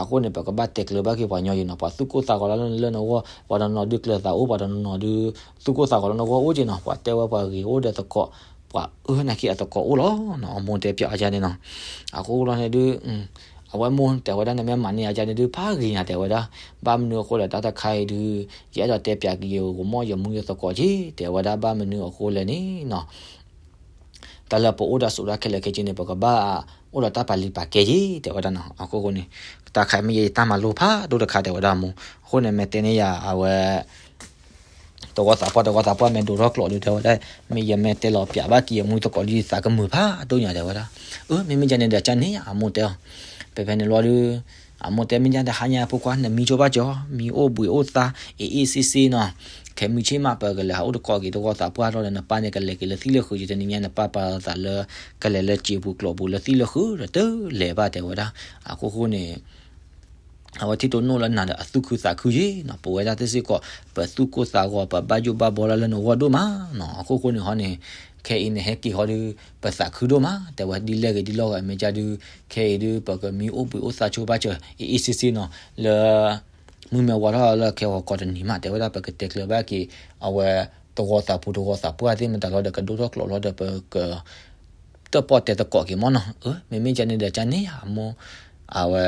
အဃိန့ၣ် ပကဘၣ်တဲကျၢၤဘၣ်က့ၤပှၤညီယံၤနီၤ. ပှၤသူၣ်ကိၢ်သးဂီၤလၢလၢနဂီၢ် ပှၤတနီၤဒုးကျၢၤသးအိၣ် ပှၤတနီၤဒုး သူၣ်ကိၢ်သးဂီၤလၢနဂီၢ်အိၣ်က့နီၤ. ပှၤတဲဝဲပှၤဂ့ၤအိၣ်ဒီးသကိး ပှၤအၢနာ်က့အသကိးအိၣ်လီၤနီၤ. အမိၢ်တဲပၠးအါယါန့ၣ်နီၤ. အဃိလီၤန့ၣ်ဒုး အဝဲမိၢ်တဲဝဲဒၣ် နမ့ၢ်မၤန့ၢ်အါယါန့ၣ်ဒုး ဖးဂ့ၤညါ တဲဝဲဒၣ်. ဘၣ်မနုၤအဃိလဲၣ် တၢ်တခါအံၤဒုး ယအဲၣ်ဒိးတဲပၠးက့ၤယမိၢ်ယမူယသကိးက့ တဲဝဲဒၣ်. ဘၣ်မနုၤအဃိလဲၣ်န့ၣ်နီၤ တၢ်လၢပအိၣ်ဒီးစိးတၢ်ခဲလၢာ်ခဲဆ့န့ၣ် ပကဘၣ်အိၣ်ဒီးတၢ်ပာ်လုၢ်ပာ်ကဲယ့ တဲဝဲဒၣ်နီၤ. အဃိဃိန့ၣ် တၢ်ခါမ့ၢ်ယတၢ်မၤလိဖးဒိၣ်တခါ တဲဝဲဒၣ်မိၢ်. အဃိန့ၣ် မ့ၢ်တဲန့ၢ်ယၤ အဝဲ တဝီသးပှၢ် တဝီသးပှၢ်မ့ၢ်ဒိးထီၣ်ကျိာ်ဒုး တဲဝဲဒၣ် မ့ၢ်ယမ့ၢ်တဲလီၤပၠးဘၣ်က့ၤယမူသကိးဒုး ယသးကမုာ်ဖးဒိၣ်ညါ တဲဝဲဒၣ်. အၢ မ့မ့ၢ်ယါန့ၣ်ဒီး ကန့ၣ်ယါ အမိၢ်တဲအီၤ. ဖဲဖဲန့ၣ်လီၤဒုး အမိၢ်တဲမ့ၢ်ယါဒီး ဟါညါဖိခွါ နမံဆိဘၣ်ကၠီ မံအိၣ်ဘှံးအိၣ်သါ အ့ၣ်အ့ၣ်စ့စ့နီၤ. ခဲမုၢ်ဆ့ၣ်မး ပကလဲၤဟးအိၣ်တကိးက့ၤတဝီသးပှၢ်လီၤဒီး နပၢ်န့ၣ်ကလဲၤက့ၤလၢသံၣ်လၢဃုာ် ယတနံၤညါ နပၢ်ပာ်သးလၢ ကလဲၤလၢစံာ်ပူၤကျိာ်ပူၤလၢသံၣ်လၢဃုာ်ဒီး တလဲၤဘၣ် တဲဝဲဒၣ်. အဃိဃိန့ၣ် အဝဲထံၣ်တိၢ်နီၣ်လၢနၤဒီးအသူၣ်ခုသးခုယ့နီၤ. ပဝဲဒၣ်သ့ၣ်စ့ၢ်ကီး ပသူၣ်ကိၢ်သးဂီၤ ပဘၣ်ယိၣ်ဘၣ်ဘှီလၢလၢနဂီၢ်ဒိၣ်မးနီၤ. အဃိဃိန့ၣ်ဟီန့ၣ် ခဲအံၤနဟဲက့ၤဟီဒုး ပသးခုဒိၣ်မး တဲဝဲ. ဒ်လဲၣ်ဂ့ၤဒ်လဲၣ်ဂ့ၤ အမဲာ်ကၢ်ဒုး ခဲအံၤဒုး ပကမံအိၣ်ဘှံးအိၣ်သါဆိဘၣ်စၢၤ အ့ၣ်အ့ၣ်စ့စ့နီၤ လၢ မုၢ်မ့ၢ်ဝါထီၣ်လၢခဲဂီၤကီးတနံၤမး တဲဝဲဒၣ်. ပကတဲကျၢၤဘၣ်က့ၤ အဝဲ တဝီသးပူၤ တဝီသးပှၢ်သ့ၣ်မတၤလီၤဒီး ကဒိၣ်ထီၣ်ကျိာ်လီၤဒီး ပက တၢၣ်ပီၣ်တဲသကိးက့ၤမးနီၤ. အၢ မ့မ့ၢ်ကန့ၣ်ဒီး ကန့ၣ်ယါ အမိၢ် အဝဲ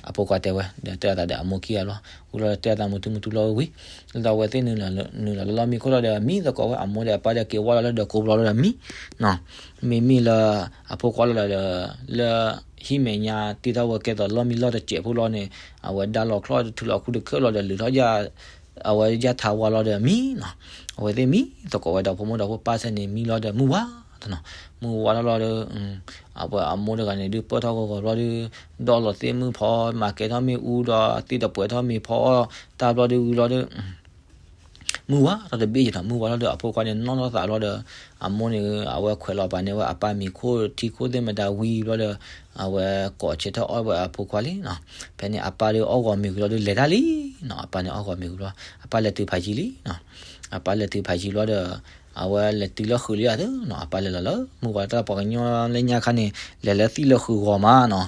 အဖိခွါတဲဝဲ ဒီးတဲအသးဒီးအမိၢ်ခံဂၤလီၤ. ဝံၤလီၤဒီးတဲအသးမူထူမူထူလီၤဝံၤ လၢတၢ်ဝဲသ့ၣ်နုာ်လီၤ နုာ်လီၤလၢလီၢ်မံခိၣ်လီၤဒီးမံသကိးဝဲ အမိၢ်ဒီးအပၢ်ဒီးက့ၤဝါလီၤလၢဒီးကိးဘျီလီၤဒီးမံနီၤ. မ့မ့ၢ်လၢ အဖိခွါလီၤဒီး လၢ ဟံၣ်မဲာ်ညါတ့ထီၣ်ဝဲကဲသိးလီၢ်မံလီၢ်တစဲးဖိလီၤန့ၣ် အဝဲဒါလီၤချီၣ်ထုးလီၤခူတခၢၣ်လီၤဒီး လုာ်ထီၣ် အဝဲယၢ်ထးဝါလီၤဒီးမံနီၤ. အဝဲသ့ၣ်မံသကိးဝဲဒီးဖိမုၣ်ဒီးဖိပၢ်ဆဲန့ၣ် မံလီၤဒီးမုၢ်ဝါတနီၤ. မုၢ်ဝါထီၣ်လီၤဒီး အဝဲအမိၢ်တဂၤန့ၣ်ဒုး ပၢၢ်ထီၣ်ဂီၤဂီၤဘျီဒီး ဒီးလီၤသ့ၣ်မုၢ်ဖီ မၤကဲထီၣ်မ့ၣ်အူဒီး သ့ၣ်တပှဲၤထီၣ်မ့ၤဖီအီၣ်တၢ်ဘျီဒီးဝံၤလီၤဒီး မုၢ်ဝါထီၣ်တဘ့ၣ်ယနီၤ. မုၢ်ဝါထီၣ်ဒီးအဖိခွါန့ၣ်နီၣ်ထီၣ်သးလီၤဒီး အမိၢ်န့ၣ် အဝဲခွဲးလီၤပာ်န့ၢ်ဝဲအပၢ်မ့ၤခိၣ်ထံခိၣ်သ့ၣ်မတၤဝံၤဘျီဒီး အဝဲကိးဆၢထၢၣ်အီၣ်ဝဲအဖိခွါလံနီၤ. ဖဲန့ၣ်အပၢ်ဒီးအီၣ်ဂီၤမ့ၤဝံၤလီၤဒီးလဲၤတၢ်လံနီၤ. အပၢ်န့ၣ်အီၣ်ဂီၤမ့ၤဝံၤလီၤ အပၢ်လဲၤတုၤဖးယံၤလံနီၤ. အပၢ်လဲၤတုၤဖးယံၤလီၤဒီး အဝဲလဲၤတုၤလၢဃုာ်လံဧါသ့နီၤ. အပၢ်လဲၤလီၤလၢမုၢ်ဝါတၢ်ပှၤကညီလၢညါခါန့ၣ် လဲၤလၢသံၣ်လၢဃုာ်ဂီၤမးနီၤ.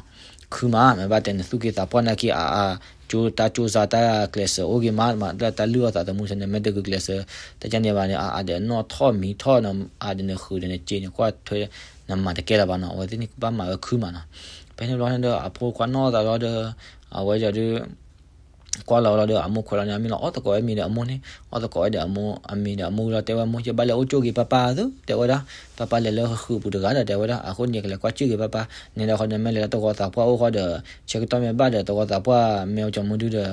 ခုမး မ့ၢ်ဘၣ်တဲနသူၣ်က့သးပှၢ်နာ်က့ အအါ ကၠိတၢ်ကၠိစါတၢ်ကျဲးစၢးအိၣ်ဂ့ၤမး မးလၢတၢ်လုၢ်အီၣ်သးသမူဆဲန့ၣ် မ့ၢ်တဂုာ်ကျဲးစၢး တၢ်ကန့ၣ်ဘၣ်န့ၣ် အအါဒီးနီၣ်ထီၣ်မံၤထီၣ်နီၤ အါဒီးနဃုာ်ဒီးနစ့န့ၣ် ကွၢ်ထွဲ နမၤတကဲလၢၤဘၣ်နီၤ. အဝဲသ့ၣ်န့ၣ်ကဘၣ်မၤဝဲခုမးနီၤ. ဖဲန့ၣ်ဘျီန့ၣ်ဒီး အဖိခွါနီၣ်သးလီၤဒီး အဝဲဒီး ကွၢ်လီၤလီၤဒီး အမိၢ်ခွဲးလီၤန့ၣ် အမ့ၢ်လီၤအီၣ်သကိးဝဲမ့ၤဒီးအမိၢ်န့ၣ် အီၣ်သကိးဝဲဒီးအမိၢ် အမ့ၤဒီးအမိၢ်လီၤ တဲဝဲမိၢ် ယဘၣ်လဲၤအိၣ်ကၠိၣ်က့ၤပၢ်ပၢ်သု တဲဝဲဒၣ်. ပၢ်ပၢ်လဲၤလၢဃုာ်ပူၤတဂၤဒီး တဲဝဲဒၣ်. အဃိန့ၣ်ကလဲၤကွၢ်ကၠိၣ်က့ၤပၢ်ပၢ် န့ၣ်ဒီးဃီန့ၣ် မ့ၢ်လဲၤလၢတဝီသးပှၢ်အိၣ်ဃီဒီး ဆၢကတီၢ်မ့ၢ်ဘၣ်ဒီး တဝီသးပှၢ်မ့ၢ်အိၣ်ကၠီမူဒုဒီး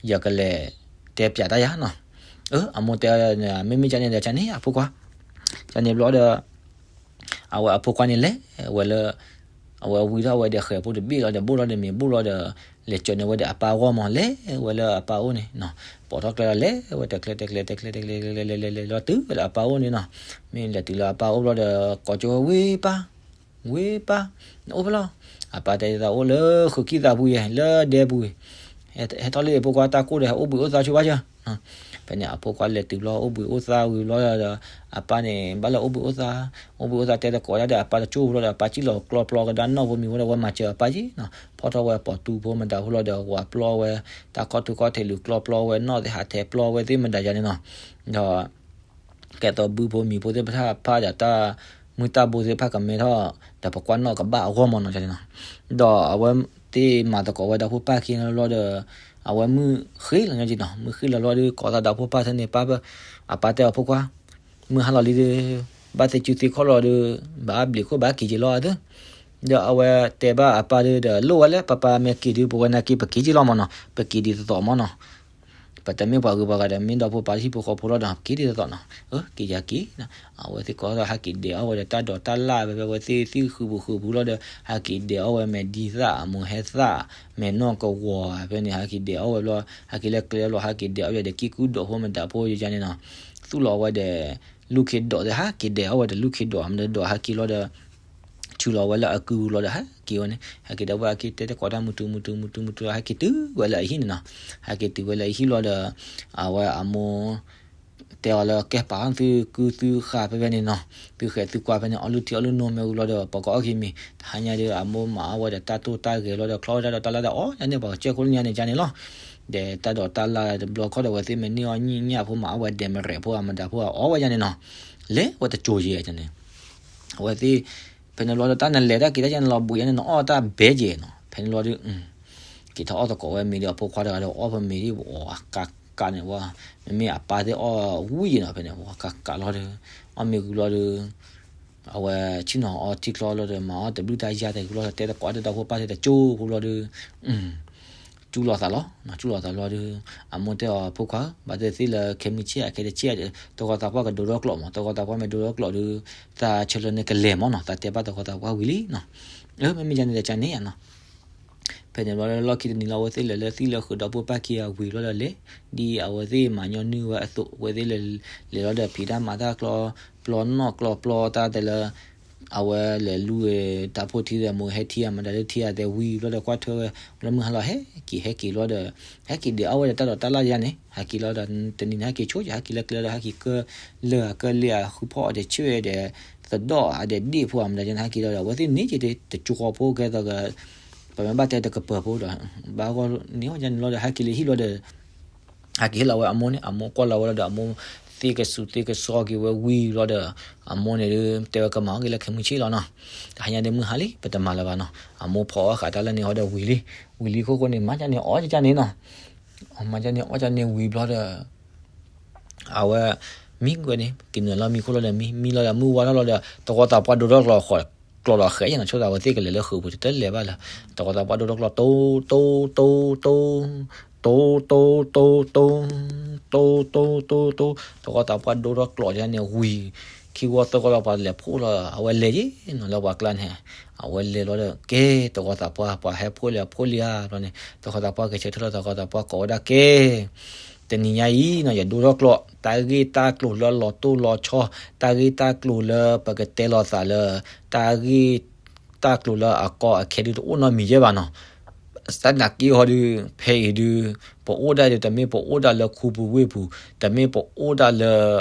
ယကလဲၤတဲပၠးတၢ်ယါနီၤ. အၢ အမိၢ်တဲ မ့မ့ၢ်ကန့ၣ်ဒီး ကန့ၣ်အဖိခွါ ကန့ၣ်ဘျီဒီး အဝဲအဖိခွါန့ၣ်လဲၤဝဲလၢ အဝဲဝံထီၣ်ဝဲဒီးဃဲၤဖိတဘ့ၣ်လီၤဒီး ဘိၣ်လီၤဒီးမ့ၤဘိၣ်လီၤဒီး လဲၤကၠီၤန့ၢ်ဝဲဒီးအပၢ်အဂီၢ်မး လဲၤဝဲလၢအပၢ်အိၣ်န့ၣ်နီၤ. ပိာ်ထီၣ်ကျဲလီၤ လဲၤဝဲတကျဲတကျဲတကျဲတကျဲ လဲၤလဲၤလဲၤလဲၤလီၤတုၤဝဲလၢအပၢ်အိၣ်န့ၣ်နီၤ. မ့ၢ်လဲၤတုၤလၢအပၢ်အိၣ်ဘျီဒီး ကိးကၠိဝဲ ဝ့ၢ်ပၢ် ဝ့ၢ်ပၢ် နအိၣ်ဖဲလဲၣ်. အပၢ်တဲ ယသးအိၣ်လၢဃုာ်ခံသးပူၤယဲ လၢဒဲပူၤ ဟဲထီၣ်လၢဖိခွါတၢ်ကိၢ်ဒီး ဟဲအိၣ်ဘှံးအိၣ်သါဆိဘၣ်စၢၤ. ဖဲန့ၣ်အဖိခွါလဲၤတုၤဘျီအိၣ်ဘှံးအိၣ်သါဝံၤဘျီဒီး အပၢ်န့ၣ် ဘၣ်လၢအိၣ်ဘှံးအိၣ်သါ, အိၣ်ဘှံးအိၣ်သါတဲသကိးတၢ်ဒီးအပၢ်တကၠိၢ်ဘျီဒီး အပၢ်စံၣ်လီၤကျီပျီကဒါနီၣ်ဖိမံၤဖိဒီး အဝဲမၤစၢၤအပၢ်က့ၤနီၤ, ဖီၣ်ထီၣ်ဝဲပိာ်တူဖိမတၤဖိလီၤဒီး ဝၤပျီဝဲ တၢ်ခီၣ်ထူခီၣ်ထံးလူၤကျီပျီဝဲ နီၣ်သ့ၣ်ဟးထဲပျီဝဲသ့ၣ်မတၤယါန့ၣ်နီၤ, ဒီး ကဲသိးဘုဖိမံၤဖိသ့ၣ်တဖၣ်ဖးဒီးတၢ် မုၢ်တၢ်ဘိသ့ၣ်တဖၣ်ကမဲထီၣ် ဒီးပကွၢ်နီၣ်ကဘၣ်အဂီၢ်မၢ်နီၤန့ၣ်နီၤ, ဒီးအဝဲသ့ၣ်မၤသကိးဝဲဒီဖိပၢ်ခံဘျီဒီး အဝဲမုၢ်ဃ့လီၤညီက့ၤနီၤ, မုၢ်ဃ့လီၤလီၤဒီး ကိးသးဒီဖိပၢ်ထဲန့ၣ် ပၢ် အပၢ်တဲအီၤဖိခွါ မုၢ်ဟါလီၤလံဒီး ဘၣ်သ့ၣ်ကူသ့ၣ်ခီၣ်လီၤဒီး ဘၣ်ဘျံးခိၣ်ဘၣ်က့ၤက့ၤလီၤအသး, ဒီးအဝဲတဲဘၣ်အပၢ်ဒီး လိၣ်ဝဲလၢပၢ်ပၢ်မ့ၢ်က့ၤဒီး ပဝဲနာ်က့ၤပက့ၤက့ၤလီၤမၢ်နီၤ, ပက့ၤဒ်သိးသိးမၢ်နီၤ ပတမ့ၢ်ပှၤဂုၤပှၤဂၤဒီး မ့ၢ်ဒီဖိပၢ်ဟံၣ်ဖိဃီဖိလီၤဒီး ပက့ၤဒ်သိးသိးနီၤ, အက့ၤယၤက့ၤ, အဝဲသ့ၣ်ကိးသးဟးက့ၤဒဲးအီၣ်ဝဲဒီးတၢ်ဒိးတၢ်လၣ်ဖဲဖဲအဝဲသ့ၣ်သ့ၣ်ဃုာ်ပူၤဃုာ်ပူၤလီၤဒီး ဟးက့ၤဒဲးအီၣ်ဝဲမဲာ်ဒံသၣ်အမိၢ်ဟဲသၣ်, မဲာ်နီၢ်ကဝီၤဖဲန့ၣ် ဟးက့ၤဒဲးအီၣ်ဝဲဘျီ ဟဲက့ၤလၢကျဲဘျီ ဟးက့ၤဒဲးအီၣ်ဝဲဒီးကံၢ်ကူဒိးဖိမတၤဖိယါန့ၣ်နီၤ, သူၣ်လီၤဝဲဒီး လူၢ်ခ့ဒိးသ့ၣ် ဟးက့ၤဒဲးအီၣ်ဝဲဒီးလူၢ်ခ့ဒိး မတၤဒိးဟးက့ၤလီၤဒီး ဆူလီၤဝဲလၢအကုၢ်ပူၤလီၤဒီး ဟဲက့ၤဝဲန့ၣ် ဟဲက့ၤဒီးဝဲဟဲက့ၤတဲသကိးတၢ်မုၢ်တူမုၢ်တူမုၢ်တူမုၢ်တူ ဟဲက့ၤတုၤဝဲလၢအဟံၣ်န့ၣ်နီၤ, ဟဲက့ၤတုၤဝဲလၢအဟံၣ်လီၤဒီး အဝဲအမိၢ် တဲအီၤလၢ ကဲပာ်သုကုသုဃာ်ဖဲဖဲန့ၣ်နီၤ, သုဃဲးသုကွၢ်ဖဲန့ၣ် အီၣ်လုၢ်ထံအီၣ်လုၢ်နိမ့ၢ်ဝံၤလီၤဒီး ပကအီၣ်က့ၤမ့ၤ တဟါညါဒီး အမိၢ်မၤအီၣ်ဝဲဒီးတၢ်တိၢ်တၢ်ဂဲၤလီၤဒီး ချီဝဲဒၣ်ဒီးတၢ်လၢတၢ်အီၣ်ညါန့ၣ် ပှၤကစၢၢ်ခိၣ်လၢညါန့ၣ်ကန့ၣ်လီၤ, ဒီးတၢ်ဒိးတၢ်လၣ်တဘျီခီဒီး အဝဲသ့ၣ်မ့ၢ်န့ၢ်အီၣ်ညံၣ်ညၣ်ဖိမၤအီၣ်ဝဲဒဲးမရဲးဖိအမတၤဖိအီၣ်ဝဲညါန့ၣ်နီၤ, လဲၤဝဲတကၠိၤယဲၢ်န့ၣ် အဝဲသ့ၣ် ဖဲန့ၣ်ဘျီဒီး တၢ်နလဲၤတၢ်က့ၤတၢ်ကန့ၣ်လီၤ ဘှံးယါန့ၣ် နအီၣ်တၢ်ဘဲကဲနီၤ, ဖဲန့ၣ်ဘျီဒီး က့ၤထီၣ်အီၣ်သကိးဝဲမ့ၤဒီး အဖိခွါတဂၤဒီး အီၣ်ဖဲမ့ၤဒီး အီၣ်ကးကးန့ၣ်ဝဲ, မ့မ့ၢ်အပၢ်သ့ၣ်အီၣ်ဝံၤယဲၢ်နီၤ ဖဲန့ၣ် ဝဲကးကးလီၤဒီး အီၣ်မ့ၤဝံၤလီၤဒီး အဝဲဆ့ၣ်နီၤအီထံချီလီၤဒီး မၤအီၣ်တဘျုးတၢ်ယါတဂ့ၤလီၤဒီး တဲသကိးတၢ်ဒီဖိပၢ်သ့ၣ်တကၠိဖိလီၤဒီး စူၢ်လီၤသးလီၤ, စူၢ်လီၤသးလီၤဒီး အမိၢ်တဲအီၤ ဖိခွါဧၢ ဘၣ်သ့ၣ်သ့ၣ်လၢခဲမုၢ်ဆ့ၣ် အခဲတဆ့ၣ်ဒီး သကိးသးပှၢ်ကဒိထီၣ်ကျိးမး, သကိးသးပှၢ်မ့ၢ်ဒိထီၣ်ကျိးဒီး သးဆၢလၢန့ၣ်ကလဲၤမးနီၤ, သးတဲဘၣ်သကိးသးပှၢ်ဝံၤလံနီၤ, မ့မ့ၢ်ယါန့ၣ်ဒီးကန့ၣ်နီၤ, ဖဲန့ၣ်ဘျီလၢလီၢ်ခံတနံၤလီၤ အဝဲသ့ၣ်လဲၤလၢသံၣ်လၢဃုာ်ဒီဖိပၢ်ခံဂၤဝံၤလီၤဒီးလဲၤ, ဒ်အဝဲသ့ၣ်မၤညီနုၢ်ဝဲအသိး အဝဲသ့ၣ်လဲၤလီၤဒီးဖံးတၢ်မၤတၢ်ကျီ ပျီနီၣ်ကျီပျီတၢ်တဲလၢ အဝဲလဲၤလူဝဲတၢ်ဖိထံဒီး မိၢ်ဟဲထံအမတၤလၢထံအသဲဝံၤဘျီဒီး ကွၢ်ထွဲဝဲ လၢမုၢ်ဟါလီၤ ဟဲက့ၤဟဲက့ၤလီၤဒီး ဟဲက့ၤဒဲးအီၣ်ဝဲဒီးတၢ်ဒိးတၢ်လၣ်ယါန့ၣ် ဟဲက့ၤလီၤဒီး တနံၤန့ၣ် ဟဲက့ၤဆိက့ၤ ဟဲက့ၤလၢကျဲဒီး ဟဲက့ၤကၢလၢာ်ကၢလ့ာ် ဃုဖီၣ်အီၤဒီး ဆ့ၣ်ဒီး သဒီၣ်အဒဲးဒ့ၣ်ဖိအမတၤယါန့ၣ် ဟဲက့ၤလီၤဒီး အဝဲသ့ၣ်န့ၣ်က့ၤတကၠိဃီဖိကဲသိးက ပမ့ၢ်ဘၣ်တဲတကပၤဖိဒီး ဘၣ်ဂီၢ်န့ၣ်အီၤယါန့ၣ်လီၤဒီး ဟဲက့ၤလၢဟံၣ်လီၤဒီး ဟဲက့ၤဟ့ၣ်လီၤဝဲအမိၢ်န့ၣ် အမိၢ်ကွၢ်လီၤဝဲလီၤဒီး အမိၢ်သ့ၣ်ကစူၤသ့ၣ်ကစီက့ၤဝဲဝံၤလီၤဒီး အမိၢ်န့ၣ်ဒုး တဲဝဲကမၤအီၣ်က့ၤလၢခဲမုၢ်ဆ့ၣ်လီၤနီၤ, တဟါညါဒုးမုၢ်ဟါလံ ပတမၤလၢၤဘၣ်နီၤ, အမိၢ်ဖီအီၣ်ဃာ်တၢ်လၢန့ၣ်ဟီဒီးဝံၤလံ, ဝံၤလံခိၣ်ဃိန့ၣ် မၤကန့ၣ်အီၣ်ကန့ၣ်နီၤ, မၤကန့ၣ်အီၣ်ကန့ၣ်ဝံၤဘျီဒီး အဝဲ မံကွဲန့ၣ် ကနုာ်လီၤမံခိၣ်လီၤဒီး မံမံလီၤဒီး မုၢ်ဝါထီၣ်လီၤဒီး သကိးသးပှၢ်ဒိထီၣ်ကျိးဃီး ကျိးလီၤဃဲးယဲနီၤ, ဆိသးဝဲသ့ၣ်ကလဲၤလၢဃုာ်ပူၤ တတလဲၤဘၣ်လၢ သကိးသးပှၢ်ဒိထီၣ်ကျိး တိ တိ တိ တိ တိ တိ တိ တိ တိ တိ တိ တိ သကိးသးပှၢ်ဒိထီၣ်ကျိးယါန့ၣ်ဝံၤ ခံဝီသၢဝီလီၤပှၤလဲၤဖှိၣ်လီၤ အဝဲလဲၤယဲနီၤ လၢပှၤကျါန့ၣ် အဝဲလဲၤလီၤဒီး ကဲ သကိးသးပှၢ် ပှၤဟဲဖှိၣ်လံ အဖှိၣ်လံဧါ ဘျီန့ၣ် သကိးသးပှၢ်ကဆဲးထၢၣ်လီၤ သကိးသးပှၢ်ကိးဝဲဒၣ်ကဲ တနံၤညါအံၤနီၤ ယဒိထီၣ်ကျိး တၢ်ဂ့ၢ်တၢ်ကျိၤလၢလီၤတိၢ်လီၤဆီ တၢ်ဂ့ၢ်တၢ်ကျိၤလၢပကတဲလီၤသးလၢ တၢ်ဂ့ၢ်တၢ်ကျိၤလၢအကီအခဲဒုးတအိၣ်နီတမံၤယဲဘၣ်နီၤ သနာ်က့ဟီဒုး ဖဲအံၤဒုး ပအိၣ်ဒၣ်ဒုး တမ့ၢ်ပအိၣ်ဒၣ်လၢခူပူၤဝ့ၢ်ပူၤ တမ့ၢ်ပအိၣ်ဒၣ်လၢ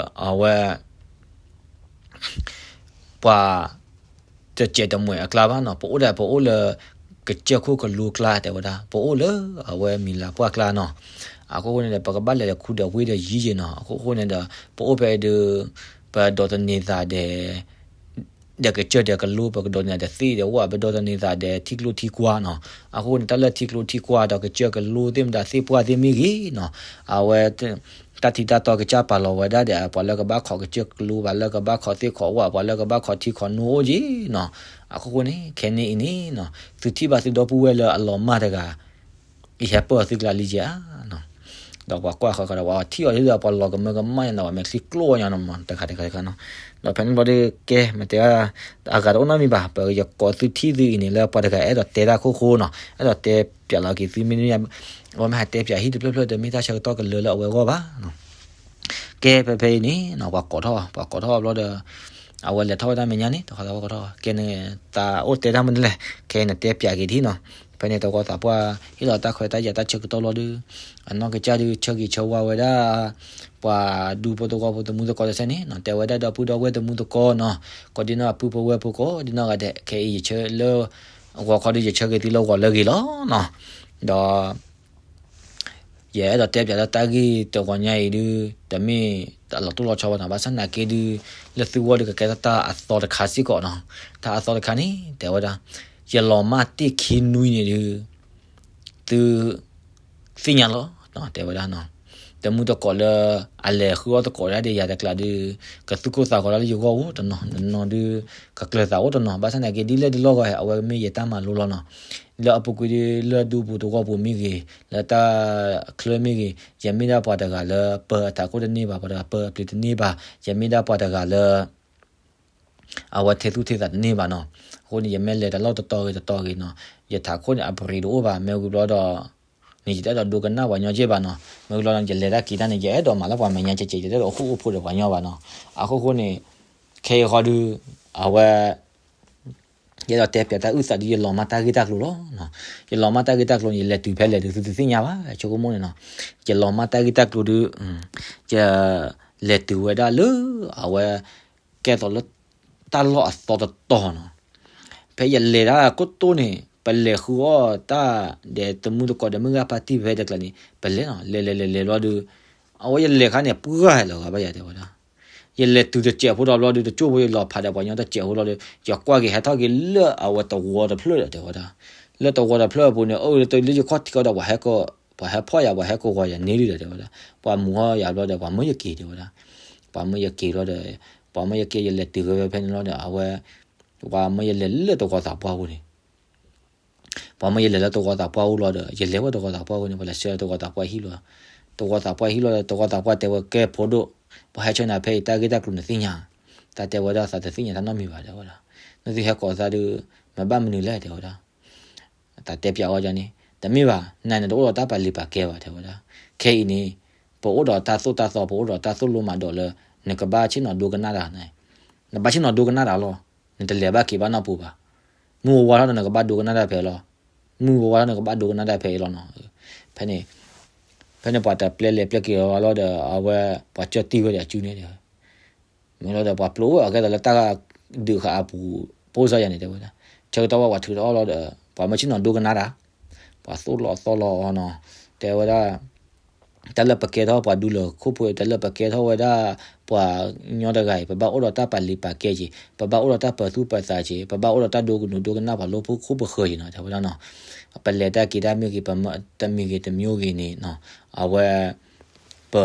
အဝဲ ပှၤ တစဲးတမှဲးအကျါဘၣ်နီၤ ပအိၣ်ဒၣ်ပအိၣ်လၢ ကစၢၢ်ခိၣ်ကလိကျါတဲဝဲဒၣ် ပအိၣ်လၢအဝဲမံၤလၤပှၢ်ကျါနီၤ အခိၣ်ဃိန့ၣ်ဒီး ပကဘၣ်လဲၤလၢခူဒီးဝ့ၢ်ဒီးယံၤယံၤနီၤ အခိၣ်ဃိန့ၣ်ဒီး ပအိၣ်ဖဲဒုး ပဒိးသန့ၤသးဒီး ဒီးကစၢၢ်ဒီးကလိ ပကဒိးန့ၢ်ဒီးသ့ၣ်ဒီးဝၣ် ပဒိးသန့ၤသးဒီးထံကျိထံကွၢ်နီၤ အဃိန့ၣ် တၢ်လၢထံကျိထံကွၢ်ဒီးကစၢၢ်ကလိသ့ၣ်မတၤသ့ၣ်ပှၢ်သ့ၣ်မ့ၢ်ဂ့ၤနီၤ အဝဲ တၢ်ထံတၢ်တီကစၢ်ပာ်လီၤဝဲဒၣ်ဒီး ပှၤလၢကဘၣ်ခိးကစၢၢ်ကလိ ပှၤလၢကဘၣ်ခိးသ့ၣ်ခိးဝၣ် ပှၤလၢကဘၣ်ခိးထံခိးနိအိၣ်က့ၤနီၤ အဃိဃိန့ၣ် ခဲန့ၣ်အံၤန့ၣ်နီၤ သုထံၣ်ဘၣ်သုဒီပုၢ်ဝဲၢ်လၢအလီၤမၢ်တဂၤ အံၤဟဲပၢၢ်အီၤသုကျါလံဧါနီၤ ဒီးပှၤကွၢ်ဃီဃီဒီး ပှၤထံၣ်အီၤဒ်သိးပှၤလီၤကမၢကမၣ်ညါနီၤ ပှၤမဲာ်ချံကျိညါနီၤ တခါတခါတခါနီၤ ဒီးဖဲန့ၣ်ဘျီဒီး ကဲ မ့ၢ်တဲ အဂၤတအိၣ်နီတမံၤဘၣ် ပယကိးသုထံၣ်သုအံၤန့ၣ် လၢပှၤတဂၤအဲၣ်ဒိးတဲတၢ်ခိၣ်ဃိနီၤ အဲၣ်ဒိးတဲပၠးလီၤက့ၤသုမ့ၢ်န့ၣ် အဝဲမ့ၢ်ဟးတဲပၠးဟံၣ်တဖျၢၣ်ဖျၢၣ်ဒီး မ့ၢ်တၢ်ဆၢကတီၢ်ကလၢလၢအဝဲအဂီၢ်ဘၣ်နီၤ ကဲ ဖဲဖဲအံၤန့ၣ်နီၤ ပှၤကိးထီၣ် ပှၤကိးထီၣ်ဘျီဒီး အဝဲလဲၤထီၣ်ဝဲဒၣ်မဲာ်ညါန့ၣ် တခီသးပှၢ်ကိးထီၣ် ကဲန့ၣ် သးအိၣ်တဲတၢ်မနုၤလဲၣ် ခဲအံၤနတဲပၠးက့ၤထံၣ်နီၤ ဖဲန့ၣ်တဝီသးပှၢ် ဟ့ၣ်လီၤတၢ်ခွဲးတၢ်ယာ်တၢ်ဆၢကတီၢ်လီၤဒီး အနီၢ်ကစၢ်ဒုးဆၢဂ့ၤဆၢဝါဝဲဒၣ် ပှၤဒူဖိသဝီဖိသမူသကိးတဖၣ်န့ၣ်နီၤ, တဲဝဲဒၣ်ဒီပုၢ်ဒီဝဲၢ်သမူသကိးနီၤ, ကိးဒံနီၢ်အပုၢ်ဖိဝဲၢ်ဖိကိးဒံနီၢ်ဂၤဒဲး ခဲအံၤယဆၢလၢ ဂီၤခီဒုးယဆၢဂ့ၤသုလၢဂီၤလၢအဂ့ၤလီၤနီၤ. ဒီး ယအဲၣ်ဒိးတဲပၠးဒီးတၢ်ဂ့ၢ်တဂီၤညါအံၤဒုး တမ့ၢ်တၢ်လီၤတိၢ်လီၤဆီဘၣ်နီၤ, ဘၣ်ဆၣ်သနာ်က့ဒုး လၢသုဂီၢ်ဒုးကကဲထီၣ်တၢ်အသီတခါစ့ၢ်ကီးနီၤ. တၢ်အသီတခါန့ၣ် တဲဝဲဒၣ် ယလီၤမၢ်တ့ၢ်ခံနွံန့ၣ်ဒုး သု သ့ၣ်ညါလီၤ တဲဝဲဒၣ်နီၤ. သမူသကိးလၢ အလဲၤဃုအီၣ်သကိးဒၣ်ဒီးယၤတကျးဒုး ကသူၣ်ကိၢ်သးဂီၤလၢယဂီၢ်အိၣ်တနီၤ, တနီၤဒုး ကကျၢၤသးအိၣ်တနီၤ, ဘၣ်ဆၣ်သနာ်က့ဒ်လဲၣ်ဒ်လဲၣ်ဂီၢ်ဟဲ အဝဲမ့ၢ်ယတၢ်မၤလိလီၤနီၤ. လၢအပူၤကွံာ်ဒုး လၢဒူပူၤသဝီပူၤမ့ၢ်ဂ့ၤ, လၢတၢ်ချၢမ့ၢ်ဂ့ၤ, ယမ့ၢ်ဒၣ်ပှၤတဂၤလၢပၢအထးခိၣ်တန့ၢ်ဘၣ်, ပှၤတဂၤပၢအပျ့ၤတန့ၢ်ဘၣ်, ယမ့ၢ်ဒၣ်ပှၤတဂၤလၢ အဝဲထဲသူၣ်ထဲသးတန့ၢ်ဘၣ်နီၤ. အဃိန့ၣ် ယမ့ၢ်လဲၤတၢ်လီၢ်တတီၤဂ့ၤတတီၤဂ့ၤနီၤ, ယထးခိၣ်န့ၣ် အပရံးတအိၣ်ဘၣ်, မ့ၢ်ဝံၤဘျီဒီး န့ၣ် ယတအဲၣ်ဒိးဒိကနၣ်ပှၤညီကဲဘၣ်နီၤ. မ့ၢ်ဝံၤဘျီဒီး ယလဲၤတၢ်က့ၤတၢ်န့ၣ် ယအဲၣ်ဒိးမၤလၢပှၤမဲာ်ညါကဲကဲ, ယတအဲၣ်ဒိးအိၣ်ဃူအိၣ်ဖိးဒီးပှၤညီဘၣ်နီၤ. အဃိဃိန့ၣ် ခဲအံၤဃီဒုး အဝဲ ယအဲၣ်ဒိးတဲပၠးတၢ်အုၣ်သးဒုး ယလီၤမၢ်တၢ်ဂ့ၢ်တၢ်ကျိၤလီၤ. ယလီၤမၢ်တၢ်ဂ့ၢ်တၢ်ကျိၤန့ၣ် ယလဲၤတုၤဖဲလဲၣ်ဒုး သုတသ့ၣ်ညါဘၣ်, ဆိကမိၣ်န့ၣ်နီၤ. ယလီၤမၢ်တၢ်ဂ့ၢ်တၢ်ကျိၤဒုး ယ လဲၤတုၤဝဲဒၣ်လၢ အဝဲ ကဲသိးလၢ တၢ်လီၢ်အသီတတီၤနီၤ. ဖဲယလဲၤတၢ်ခိၣ်တိၢ်န့ၣ် ပလဲၤဃုအီၣ်တၢ်ဒီးသမူသကိးဒီးမုၢ်ဂၤပၢ်တံၢ်ဖဲတကျးန့ၣ် ပလဲၤနီၤ, လဲၤလဲၤလဲၤလဲၤဘျီဒုး အဝဲယလဲၤခါန့ၣ် ပှၢ်လီၤဂၤဘၣ်ယၤတဲဝဲဒၣ်. ယလဲၤတုၤတစဲးဖိဒီးဘျီဒုး တကၠိၢ်ဖိယလီၤဖးဒီးပှၤညီတစဲးဖိလီၤဒီး ယကွၢ်က့ၤဟဲထီၣ်က့ၤလၢအဝဲသဝီတဖျၢၣ်ဒီးတဲဝဲဒၣ်. လၢသဝီတဖျၢၣ်အပူၤန့ၣ် အၢ လၢယခီၣ်ထံးကီဒီး ပှၤဟဲက ပှၤဟဲဖီၣ်ယၤ ပှၤဟဲကဝီၤယၤန့ၣ်ဒုးဒီးတဲဝဲဒၣ်. ပှၤမုာ်အီၣ်ယၤဘျီဒီး ပှၤမၢယက့ၤတဲဝဲဒၣ်. ပှၤမၢယက့ၤဘျီဒီး ပှၤမၢယက့ၤ ယလဲၤတုၤဝဲဖဲန့ၣ်လီၤဒီး အဝဲ ပှၤမၢယလဲၤလၢသဝီသးပှၢ်ပူၤန့ၣ် ပှၤမၢယလဲၤလၢသဝီသးပှၢ်အအိၣ်လီၤဒီး ယလဲၤဝဲသဝီသးပှၢ်အအိၣ်န့ၣ် ပှၤလဲၤဆှၢသဝီသးပှၢ်ဟံၣ်လီၤ. သဝီသးပှၢ်ဟံၣ်လီၤဒီး သဝီသးပှၢ်တဲဝဲ ကဲဖိဒိၣ်, ပှၤဟဲဆှၢနၤဖဲအံၤ တၢ်ဂ့ၢ်တၢ်ကျိၤနသ့ၣ်ညါ, တၢ်တဲဝဲဒၣ်သးတသ့ၣ်ညါတၢ်နီတမံၤဘၣ်တဲဝဲဒၣ်. နသုဟဲကိးသးဒုး မ့ၢ်ဘၣ်မနုၤလဲၣ်တဲဝဲဒၣ်. တၢ်တဲပၠးဝဲဒၣ်န့ၣ် တမ့ၢ်ဘၣ်, နၤန့ၣ်တအိၣ်ဒီးတၢ်ပာ်လံၤပာ်ကဲဘၣ်တဲဝဲဒၣ်. ခဲအံၤန့ၣ် ပအိၣ်ဒီးတၢ်သိၣ်တၢ်သီ ပအိၣ်ဒီးတၢ်သိၣ်လိမၤဒိးလၢ နကဘၣ်ဆ့ၣ်နီၤဒိကနၣ်တၢ်, နဘၣ်ဆ့ၣ်နီၤဒိကနၣ်တၢ်လီၤ. နတလဲၤဘၣ်က့ၤဘၣ်နီတပူၤဘၣ်. မုၢ်ဝါဝါထီၣ်ဒီးနကဘၣ်ဒိကနၣ်တၢ်ဖဲအံၤလီၤ. မုၢ်ဝါဝါထီၣ်နကဘၣ်ဒိကနၣ်တၢ်ဖဲအံၤလီၤနီၤ. ဖဲန့ၣ် ဖဲန့ၣ်ပှၤတပျဲလဲၤပျဲက့ၤလီၤလီၤဒီး အဝဲပှၤကၢၢ်တံၢ်ဝဲဒီးအစုန့ၣ်ဒီး မ့ၢ်လီၤဒီးပှၤပျိအိၣ်အကဲသိးလၢတၢ်ဒုးဃာ်အပူၤ ပိၢ်စၢ်ယၤန့ၣ်တဲဝဲဒၣ်. ဆၢကတီၢ်ဝဲပှၤထုးထီၣ်အီၣ်လီၤဒီး ပှၤမၢဆ့ၣ်နီၤဒိကနၣ်တၢ်, ပှၤသိၣ်လီၤသီလီၤအီၤနီၤ. တဲဝဲဒၣ် တၢ်လၢပကဲထီၣ်ပှၤဒူလၢာ်ခိၣ်ဖိ, တၢ်လၢပကဲထီၣ်ဝဲဒၣ် ပှၤညီတဂၤအံၤ ပဘၣ်အိၣ်ဒီးတၢ်ပာ်လံၤပာ်ကဲက့ၤ, ပဘၣ်အိၣ်ဒီးတၢ်ပၢၤသူၣ်ပၢၤသးက့ၤ, ပဘၣ်အိၣ်ဒီးတၢ်ဒိကနူၤဒိကနၣ်ပှၤလၢဖိခိၣ်ပဃၢၤက့ၤနီၤ တဲဝဲဒၣ်နီၤ. ပလဲၤတၢ်က့ၤတၢ်မ့ၢ်ဂ့ၤ, ပမၤတမံၤဂ့ၤတမံၤဂ့ၤန့ၣ်နီၤ, အဝဲ ပ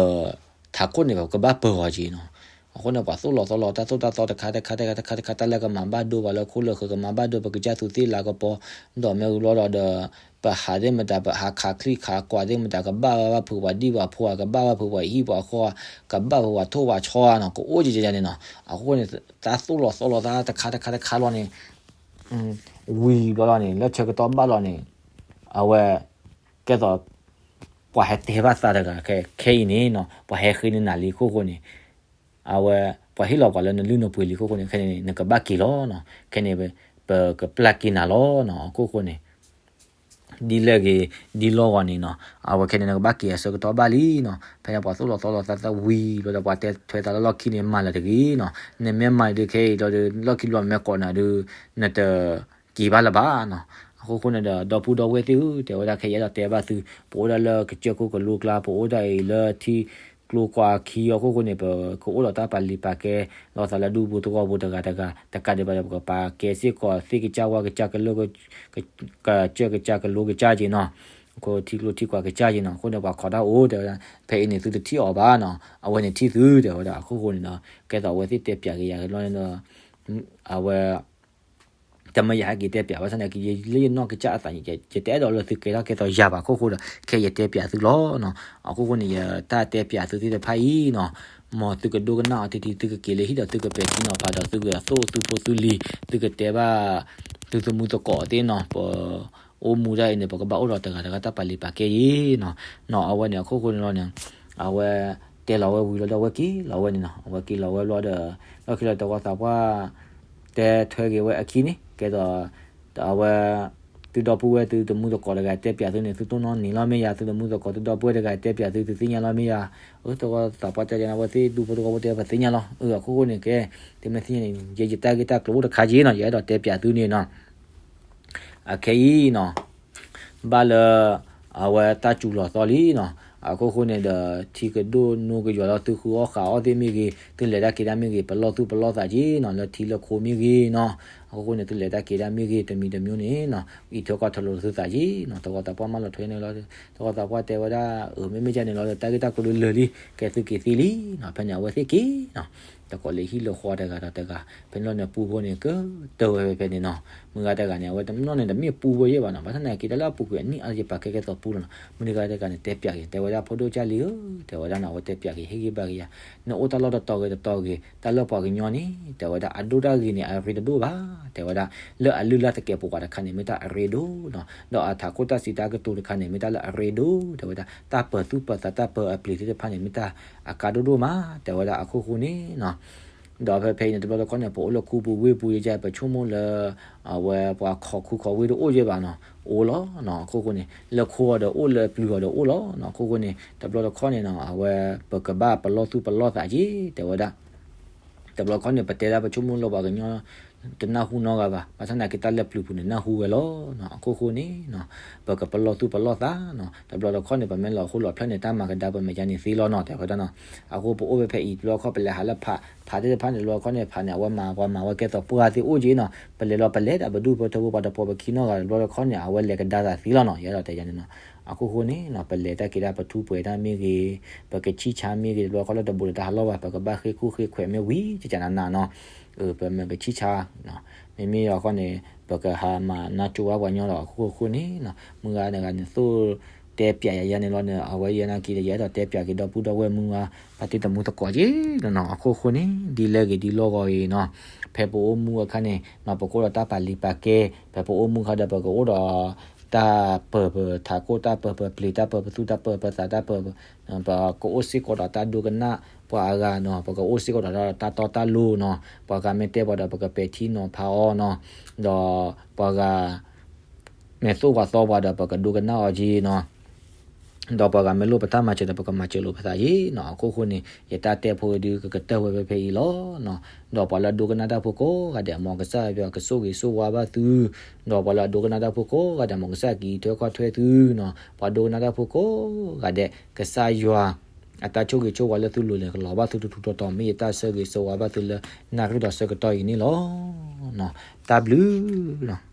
ထးခိၣ်န့ၣ် ပကဘၣ်ပၢၤအီၤက့ၤနီၤ. အဃိန့ၣ် ပှၤသိၣ်လီၤသီလီၤ တၢ်သိၣ်တၢ်သီတခါတခါတခါတခါတခါ တၢ်လၢကမၤဘၣ်ဒိပှၤလၢခိၣ်လၢဃၢၤ ကမၤဘၣ်ဒိပကစၢ်သူးသ့ၣ်လၤကပီၤ, ဒီးမ့ၢ်ဝံၤဘျီဒီး ပဟးသ့ၣ်မတၤ ပဟးခးချံခးကွၢ်သ့ၣ်မတၤ ကဘၣ်ဘၣ်ဖုးပှၤဒံၣ်ပှၤဖိဧါ, ကဘၣ်ဘၣ်ဖုးပှၤဟံၣ်ပှၤဃီဧါ, ကဘၣ်ဖုးပှၤထိၣ်ပှၤဆီဧါနီၤ, ကအိၣ်ကဲကဲန့ၣ်နီၤ. အဃိန့ၣ် တၢ်သိၣ်လီၤသီလီၤတၢ်တခါတခါတခါလီၤန့ၣ် ဝံၤဘျီလီၤန့ၣ် လၢဆၢကတီၢ်ဘၣ်လီၤန့ၣ် အဝဲ ကဲသိး ပှၤဟဲတဲဘၣ်သးတဂၤ ခဲအံၤန့ၣ်နီၤ ပှၤဟဲဃ့န့ၢ်နၤလံအခိၣ်ဃိန့ၣ် အဝဲ ပှၤဟ့ၣ်လီၤပှၤလၢနလုၢ်နပှ့ၤလံအခိၣ်ဃိန့ၣ် ခဲန့ၣ် နကဘၣ်က့ၤလီၤနီၤ. ခဲန့ၣ် ပကပျၢ်က့ၤနၤလီၤနီၤ အခိၣ်ဃိန့ၣ် ဒ်လဲၣ်ဂ့ၤ ဒ်လီၢ်ဂီၤန့ၣ်နီၤ အဝဲခဲန့ၣ် နကဘၣ်က့ၤအဆၢကတီၢ်ဘၣ်လံနီၤ. ဖဲန့ၣ် ပှၤသိၣ်လီၤသီလီၤသးသးဝံၤလီၤဒီး ပှၤတဲထွဲသးလၢလီၢ်ခံန့ၣ် မၤလၢၤတဂ့ၤနီၤ. နမ့ၢ်မၤဒီးခဲအံၤဒီး လီၢ်ခံဘျီမ့ၢ်ကိးနၤဒီး နတက့ၤဘၣ်လၢၤဘၣ်နီၤ. အဃိဃိန့ၣ်ဒီး ဒီပုၢ်ဒီဝဲၢ်သ့ၣ်ဧၢ, တဲဝဲဒၣ်ခဲအံၤအဲၣ်ဒိးတဲဘၣ်သု, ပအိၣ်ဒၣ်လၢကစၢၢ်ခိၣ်ကလိကျါ, ပအိၣ်ဒၣ်အံၤလၢထံကျိကွၢ်ခံအခိၣ်ဃိန့ၣ် ပကအိၣ်ဒီးတၢ်ပာ်လံၤပာ်ကဲလိာ်သးလၢဒူပူၤသဝီပူၤတဂၤတဂၤ, တကးဒံးဘၣ်ဒီး ပကပာ်ကဲစ့ၢ်ကီးသ့ၣ်ကစၢ်ဝၣ်ကစၢ်ကလုၢ် ကစၢၢ်ကစၢ်ကလိကစၢ်က့ၤနီၤ. အဃိထံကျိထံကွၢ်ကစၢ်က့ၤနီၤ. အဃိန့ၣ် ပှၤခိးတၢ်အိၣ် တဲဝဲဒၣ် ဖဲအံၤန့ၣ် သုတထံၣ်အီၤဘၣ်နီၤ, အဝဲန့ၣ်ထံၣ်သု တဲဝဲဒၣ်. အခိၣ်ဃိန့ၣ်ဒီး ကဲသိးအဝဲသ့ၣ်တဲပၠးက့ၤယၤက့ၤလီၤန့ၣ်ဒီး အဝဲ တမ့ၢ်ယဟဲက့ၤတဲပၠးဘၣ်ဆၣ်န့ၣ် လၢယနီၢ်ကစၢ်အသးန့ၣ် ယတအဲၣ်ဒိးလၢသုကဲထီၣ်ကဲသိးယၤဘၣ်အခိၣ်ဃိဒီး ခဲအံၤယတဲပၠးသုလီၤနီၤ. အခိၣ်ဃိန့ၣ် ယတၢ်တဲပၠးသုသ့ၣ်တဖၣ်အံၤနီၤ, မ်သုကဒိကနၣ်အီၤတထံၣ် သုကက့ၤလၢဟံၣ်ဒီး သုကပဲာ်ထံနီၤဖးဒီး သုကသိၣ်သုဖိသုလံၤ သုကတဲဘၣ် သုသမူသကိးသ့ၣ်နီၤ, ပ အိၣ်မူဒၣ်အံၤန့ၣ် ပကဘၣ်အိၣ်ဒီးတဂၤတဂၤတၢ်ပာ်လံၤပာ်ကဲအံၤနီၤ. နီၤ အဝဲန့ၣ် အခိၣ်ဃိန့ၣ်လီၤန့ၣ် အဝဲ တဲလီၤဝဲဝံၤလီၤဒီး အဝဲက့ၤလီၤဝဲန့ၣ်နီၤ. အဝဲက့ၤလီၤဝဲဘျီဒီး လီၢ်ခံလီၤ သဝီသးပှၢ် တဲထွဲက့ၤဝဲအခံန့ၣ် ကဲသိး အဝဲ သုဒီပုၢ်ဝဲၢ်သုတမူသကိးတဂၤတဲပၠးသုန့ၣ် သုတိၢ်နီၣ်န့ၢ်လီၤမ့ၢ်ယၤ, သုတမူသကိးသုဒီပုၢ်ဝဲၢ်တဂၤတဲပၠးသု သုသ့ၣ်ညါလီၤမ့ၢ်ယၤ, အၢ သဝီသးပှၢ်တဲယၤန့ၣ် အဝဲသ့ၣ်ဒူဖိသဝီဖိတဲပသ့ၣ်ညါလီၤ, အၢ အခိၣ်ဃိန့ၣ်ကဲ, တမ့ၢ်သ့ၣ်ညါန့ၣ် ယဲယတၢ်ဂ့ၢ်တၢ်ကျိၤအိၣ်တခါက့နီၤ, ယအဲၣ်ဒိးတဲပၠးသုန့ၣ်နီၤ အခဲအံၤနီၤ ဘၣ်လၢ အဝဲတၢ်စူၤလီၤသီလံနီၤ, အခိၣ်ဃိန့ၣ်ဒီး ထံကဒိၣ်နိကယွၤလီၤ သုဃုအီၣ်ဃးအီၣ်သ့ၣ်မ့ၢ်ဂ့ၤ, သုလဲၤတၢ်က့ၤတၢ်မ့ၢ်ဂ့ၤ, ပလီၢ်သူၣ်ပလီၢ်သးက့နီၤ, လၢထံလၢခိမ့ၢ်ဂ့ၤနီၤ, အခိၣ်ဃိန့ၣ် သုလဲၤတၢ်က့ၤတၢ်မ့ၢ်ဂ့ၤတမံၤတမံၤန့ၣ်နီၤ, အံးထွဲကွၢ်ထွဲလိာ်သုသးက့နီၤ, သဝီသးပှၢ်မၢလီၤထွဲန့ၣ်လီၤ, သဝီသးပှၢ်တဲဝဲဒၣ် အၢ မ့မ့ၢ်ဒ်န့ၣ်လီၤဒီး တၢ်ဂ့ၢ်တၢ်ကျိၤလၢလၢာ်လံ, ကဲသုက့ၤသ့လံနီၤ, ဖဲန့ၣ် အဝဲသ့ၣ်က့ၤနီၤ, တကိးလၢဟံၣ်လၢဃီတဂၤဒီးတဂၤ, ဖဲန့ၣ်လီၤန့ၣ်ပူဖိန့ၣ် ကတၢၢ်ဝဲဖဲန့ၣ်နီၤ, မုၢ်ဂၤတဂၤန့ၣ် အဝဲတနီၣ်န့ၣ် တမ့ၢ်ပူဖိယဲၢ်ဘၣ်နီၤ, ဘၣ်ဆၣ်သနာ်က့တၢ်လၢအပူၤကွံာ်အနံၣ်အါယပာ်ကဲကဲသိးပူလီၤနီၤ, မုၢ်တဂၤတဂၤန့ၣ် တဲပၠးက့ၤ တဲဝဲဒၣ် ဖိဒိၣ်ကၢ်လံဧၢ, တဲဝဲဒၣ်နီၤ, အဝဲတဲပၠးက့ၤ ဟ့ၣ်ဂံၢ်ဘါက့ၤယၤ, နအိၣ်တၢ်လီၢ်တတီၤဂ့ၤတတီၤဂ့ၤ, တၢ်လၢပှၤကညီန့ၣ် တဲဝဲဒၣ် အဒိၣ်တၢ်ဂ့ၤန့ၣ် အရ့တဒိၣ်ဘၣ်, တဲဝဲဒၣ် လၢအလုၢ်လၢ်သကဲးပဝးတခါန့ၣ် မ့ၢ်တၢ်အရ့ဒိၣ်နီၤ, ဒီးအထးခိၣ်တၢ်စံးတၢ်ကတိၤတခါန့ၣ် မ့ၢ်တၢ်လၢအရ့ဒိၣ်, တဲဝဲဒၣ် တၢ်ပၢၤသူၣ်ပၢၤသးတၢ်ပၢၤအပျ့ၤသ့ၣ်တဖၣ်န့ၣ် မ့ၢ်တၢ်အကါဒိၣ်ဒိၣ်မး, တဲဝဲဒၣ် အခိၣ်ဃိန့ၣ်နီၤ ဒီးဖဲဖဲအံၤန့ၣ် တဘျီတခီၣ်န့ၣ် ပအိၣ်လၢခူပူၤဝ့ၢ်ပူၤယဲယဲ ပဆိကမိၣ်လၢ အဝဲပှၤခိးခူခိးဝ့ၢ်တအိၣ်ယဲဘၣ်နီၤ, အိၣ်လီၤနီၤ, အခိၣ်ဃိန့ၣ် လၢခိအီၤဒီးအိၣ် လၢပျုၤအီၤဒီးအိၣ်လီၤနီၤ, အခိၣ်ဃိန့ၣ် တဘျီတခီၣ်န့ၣ်နီၤ အဝဲ ပကဘၣ်ပလီၢ်သူၣ်ပလီၢ်သးက့ တဲဝဲဒၣ် တဘျီတခီၣ်န့ၣ် ပတဲဒၣ်ပဆိကမိၣ်လၢပှၤကညီ တနၢ်ဟူနီတဂၤဘၣ်, ဘၣ်ဆၣ်သနာ်က့တၢ်လၢပျုၤပူၤန့ၣ် နၢ်ဟူဝဲလီၤနီၤ, အခိၣ်ဃိန့ၣ်နီၤ ပကပလီၢ်သူၣ်ပလီၢ်သးနီၤ, တဘျီတခီၣ်န့ၣ် ပမ့ၢ်လီၤဃိလီၤဖျၢၣ်န့ၣ် တၢ်မၤကဒါပမဲာ်ညါန့ၣ်သ့လီၤနီၤ, တဲဝဲဒၣ်နီၤ, အဃိပအိၣ်ဖဲဖဲအံၤ တဘျီတခီၣ်ပလဲၤဟးလၢဖး ဖးသ့ၣ်တဖၣ်န့ၣ် တဘျီတခီၣ်န့ၣ် ဖးန့ၣ် အဝဲမၤပှၤမၤဝဲကဲသိးပှၢ်သ့ၣ်အိၣ်က့နီၤ, ပလဲၤလီၤပလဲၤတၢ်ပဒူၣ်ဖိထၢဖိပှၤတပိာ်ပခံနီတဂၤ တဘျီတခီၣ်န့ၣ် အဝဲလဲၤကဒါသးသ့လီၤနီၤ, ယအဲၣ်ဒိးတဲယၤန့ၣ်နီၤ, အခိၣ်ဃိန့ၣ်နီၤ ပလဲၤတၢ်က့ၤတၢ်ပထူပှဲၤတၢ်မ့ၢ်ဂ့ၤ, ပကဆံၣ်ဆါမ့ၢ်ဂ့ၤ တဘျီတခီၣ်လၢတဘူးဒီးတၢ်ဟးလီၢ်ဘၣ် ပကဘၣ်ဃ့ၢ်ခူၣ်ဃ့ၢ်ခွဲးမ့ၢ်ဝံၤ ကကနနနီၤ, ပမ့ၢ်ကဆံၣ်ဆါ မ့မ့ၢ်အဃိန့ၣ် ပကဟးမၤနၢ်ကၠိဝဲပှၤကညီလီၤ, အခိၣ်ဃိန့ၣ်နီၤ မုၢ်ဂၤတဂၤန့ၣ် သိၣ်တဲပၠးယၤယၤန့ၣ်လီၤန့ၣ် အဝဲယဲနာ်က့ဒီး ယအဲၣ်ဒိးတဲပၠးက့ၤဒီပုၢ်ဒီဝဲၢ်မုၢ်ဂၤ ဘၣ်တ့ၢ်တမူသကိးက့နီၤ, အခိၣ်ဃိန့ၣ် ဒ်လဲၣ်ဂ့ၤဒ်လဲၣ်ဂ့ၤအံၤနီၤ, ဖဲပအိၣ်မူအခါန့ၣ်နီၤ ပကအိၣ်ဒီးတၢ်ပာ်လံာ်ပာ်ကဲ, ဖဲပအိၣ်မူအခါဒီး ပကအိၣ်ဒီး တၢ်ပၢၤပထးခိၣ် တၢ်ပၢၤပပျ့ၤ တၢ်ပၢၤပသူၣ် တၢ်ပၢၤပသး တၢ်ပၢၤ ပကအိၣ်စ့ၢ်ကီးဒီးတၢ်ဒိကနၣ်ပှၤအဂၤနီၤ, ပကအိၣ်စ့ၢ်ကီးဒီးတၢ်တီတၢ်လိၤနီၤ, ပှၤဂၤမ့ၢ်တဲပှၤဒီး ပကပဲာ်ထံနီၤဖးအီၤနီၤ, ဒီးပှၤဂၤ မ့ၢ်သိၣ်ပှၤသီပှၤဒီး ပကဒိကနၣ်အီၤက့နီၤ, ဒီးပှၤဂၤမ့ၢ်လိၣ်ပတၢ်မၤစၢၤဒီး ပကမၤစၢၤလိာ်ပသးက့နီၤ, အခိၣ်ဃိန့ၣ် ယတၢ်တဲဖိအံၤဒုး ကကတၢၢ်ဝဲဖဲဖဲအံၤလီၤနီၤ, ဒီးပှၤလၢအဒိကနၣ်တၢ်ဖိကိးဂၤဒဲး မ်ကစၢ်ယွၤကဆိၣ်ဂ့ၤဆိၣ်ဝါဘၣ်သု, ဒီးပှၤလၢအဒိကနၣ်တၢ်ဖိကိးဂၤဒဲး မ်ကစၢ်ကအံးထွဲကွၢ်ထွဲသုနီၤ, ပှၤဒိကနၣ်တၢ်ဖိကိးဂၤဒဲး ကစၢ်ယွၤ အတၢ်ဆိၣ်ဂ့ၤဆိၣ်ဝါလၢသုလိၤန့ၣ် ကလီၤဘၣ်သုထူထူတီတီ မ့ၢ်ယတၢ်ဆၢဂ့ၤဆၢဝါဘၣ်သုလၢနၣ်ရံၣ်ဒီးဆၢကတီၢ်အံၤန့ၣ်လီၤ. တၢ်ဘျုးလီၤ.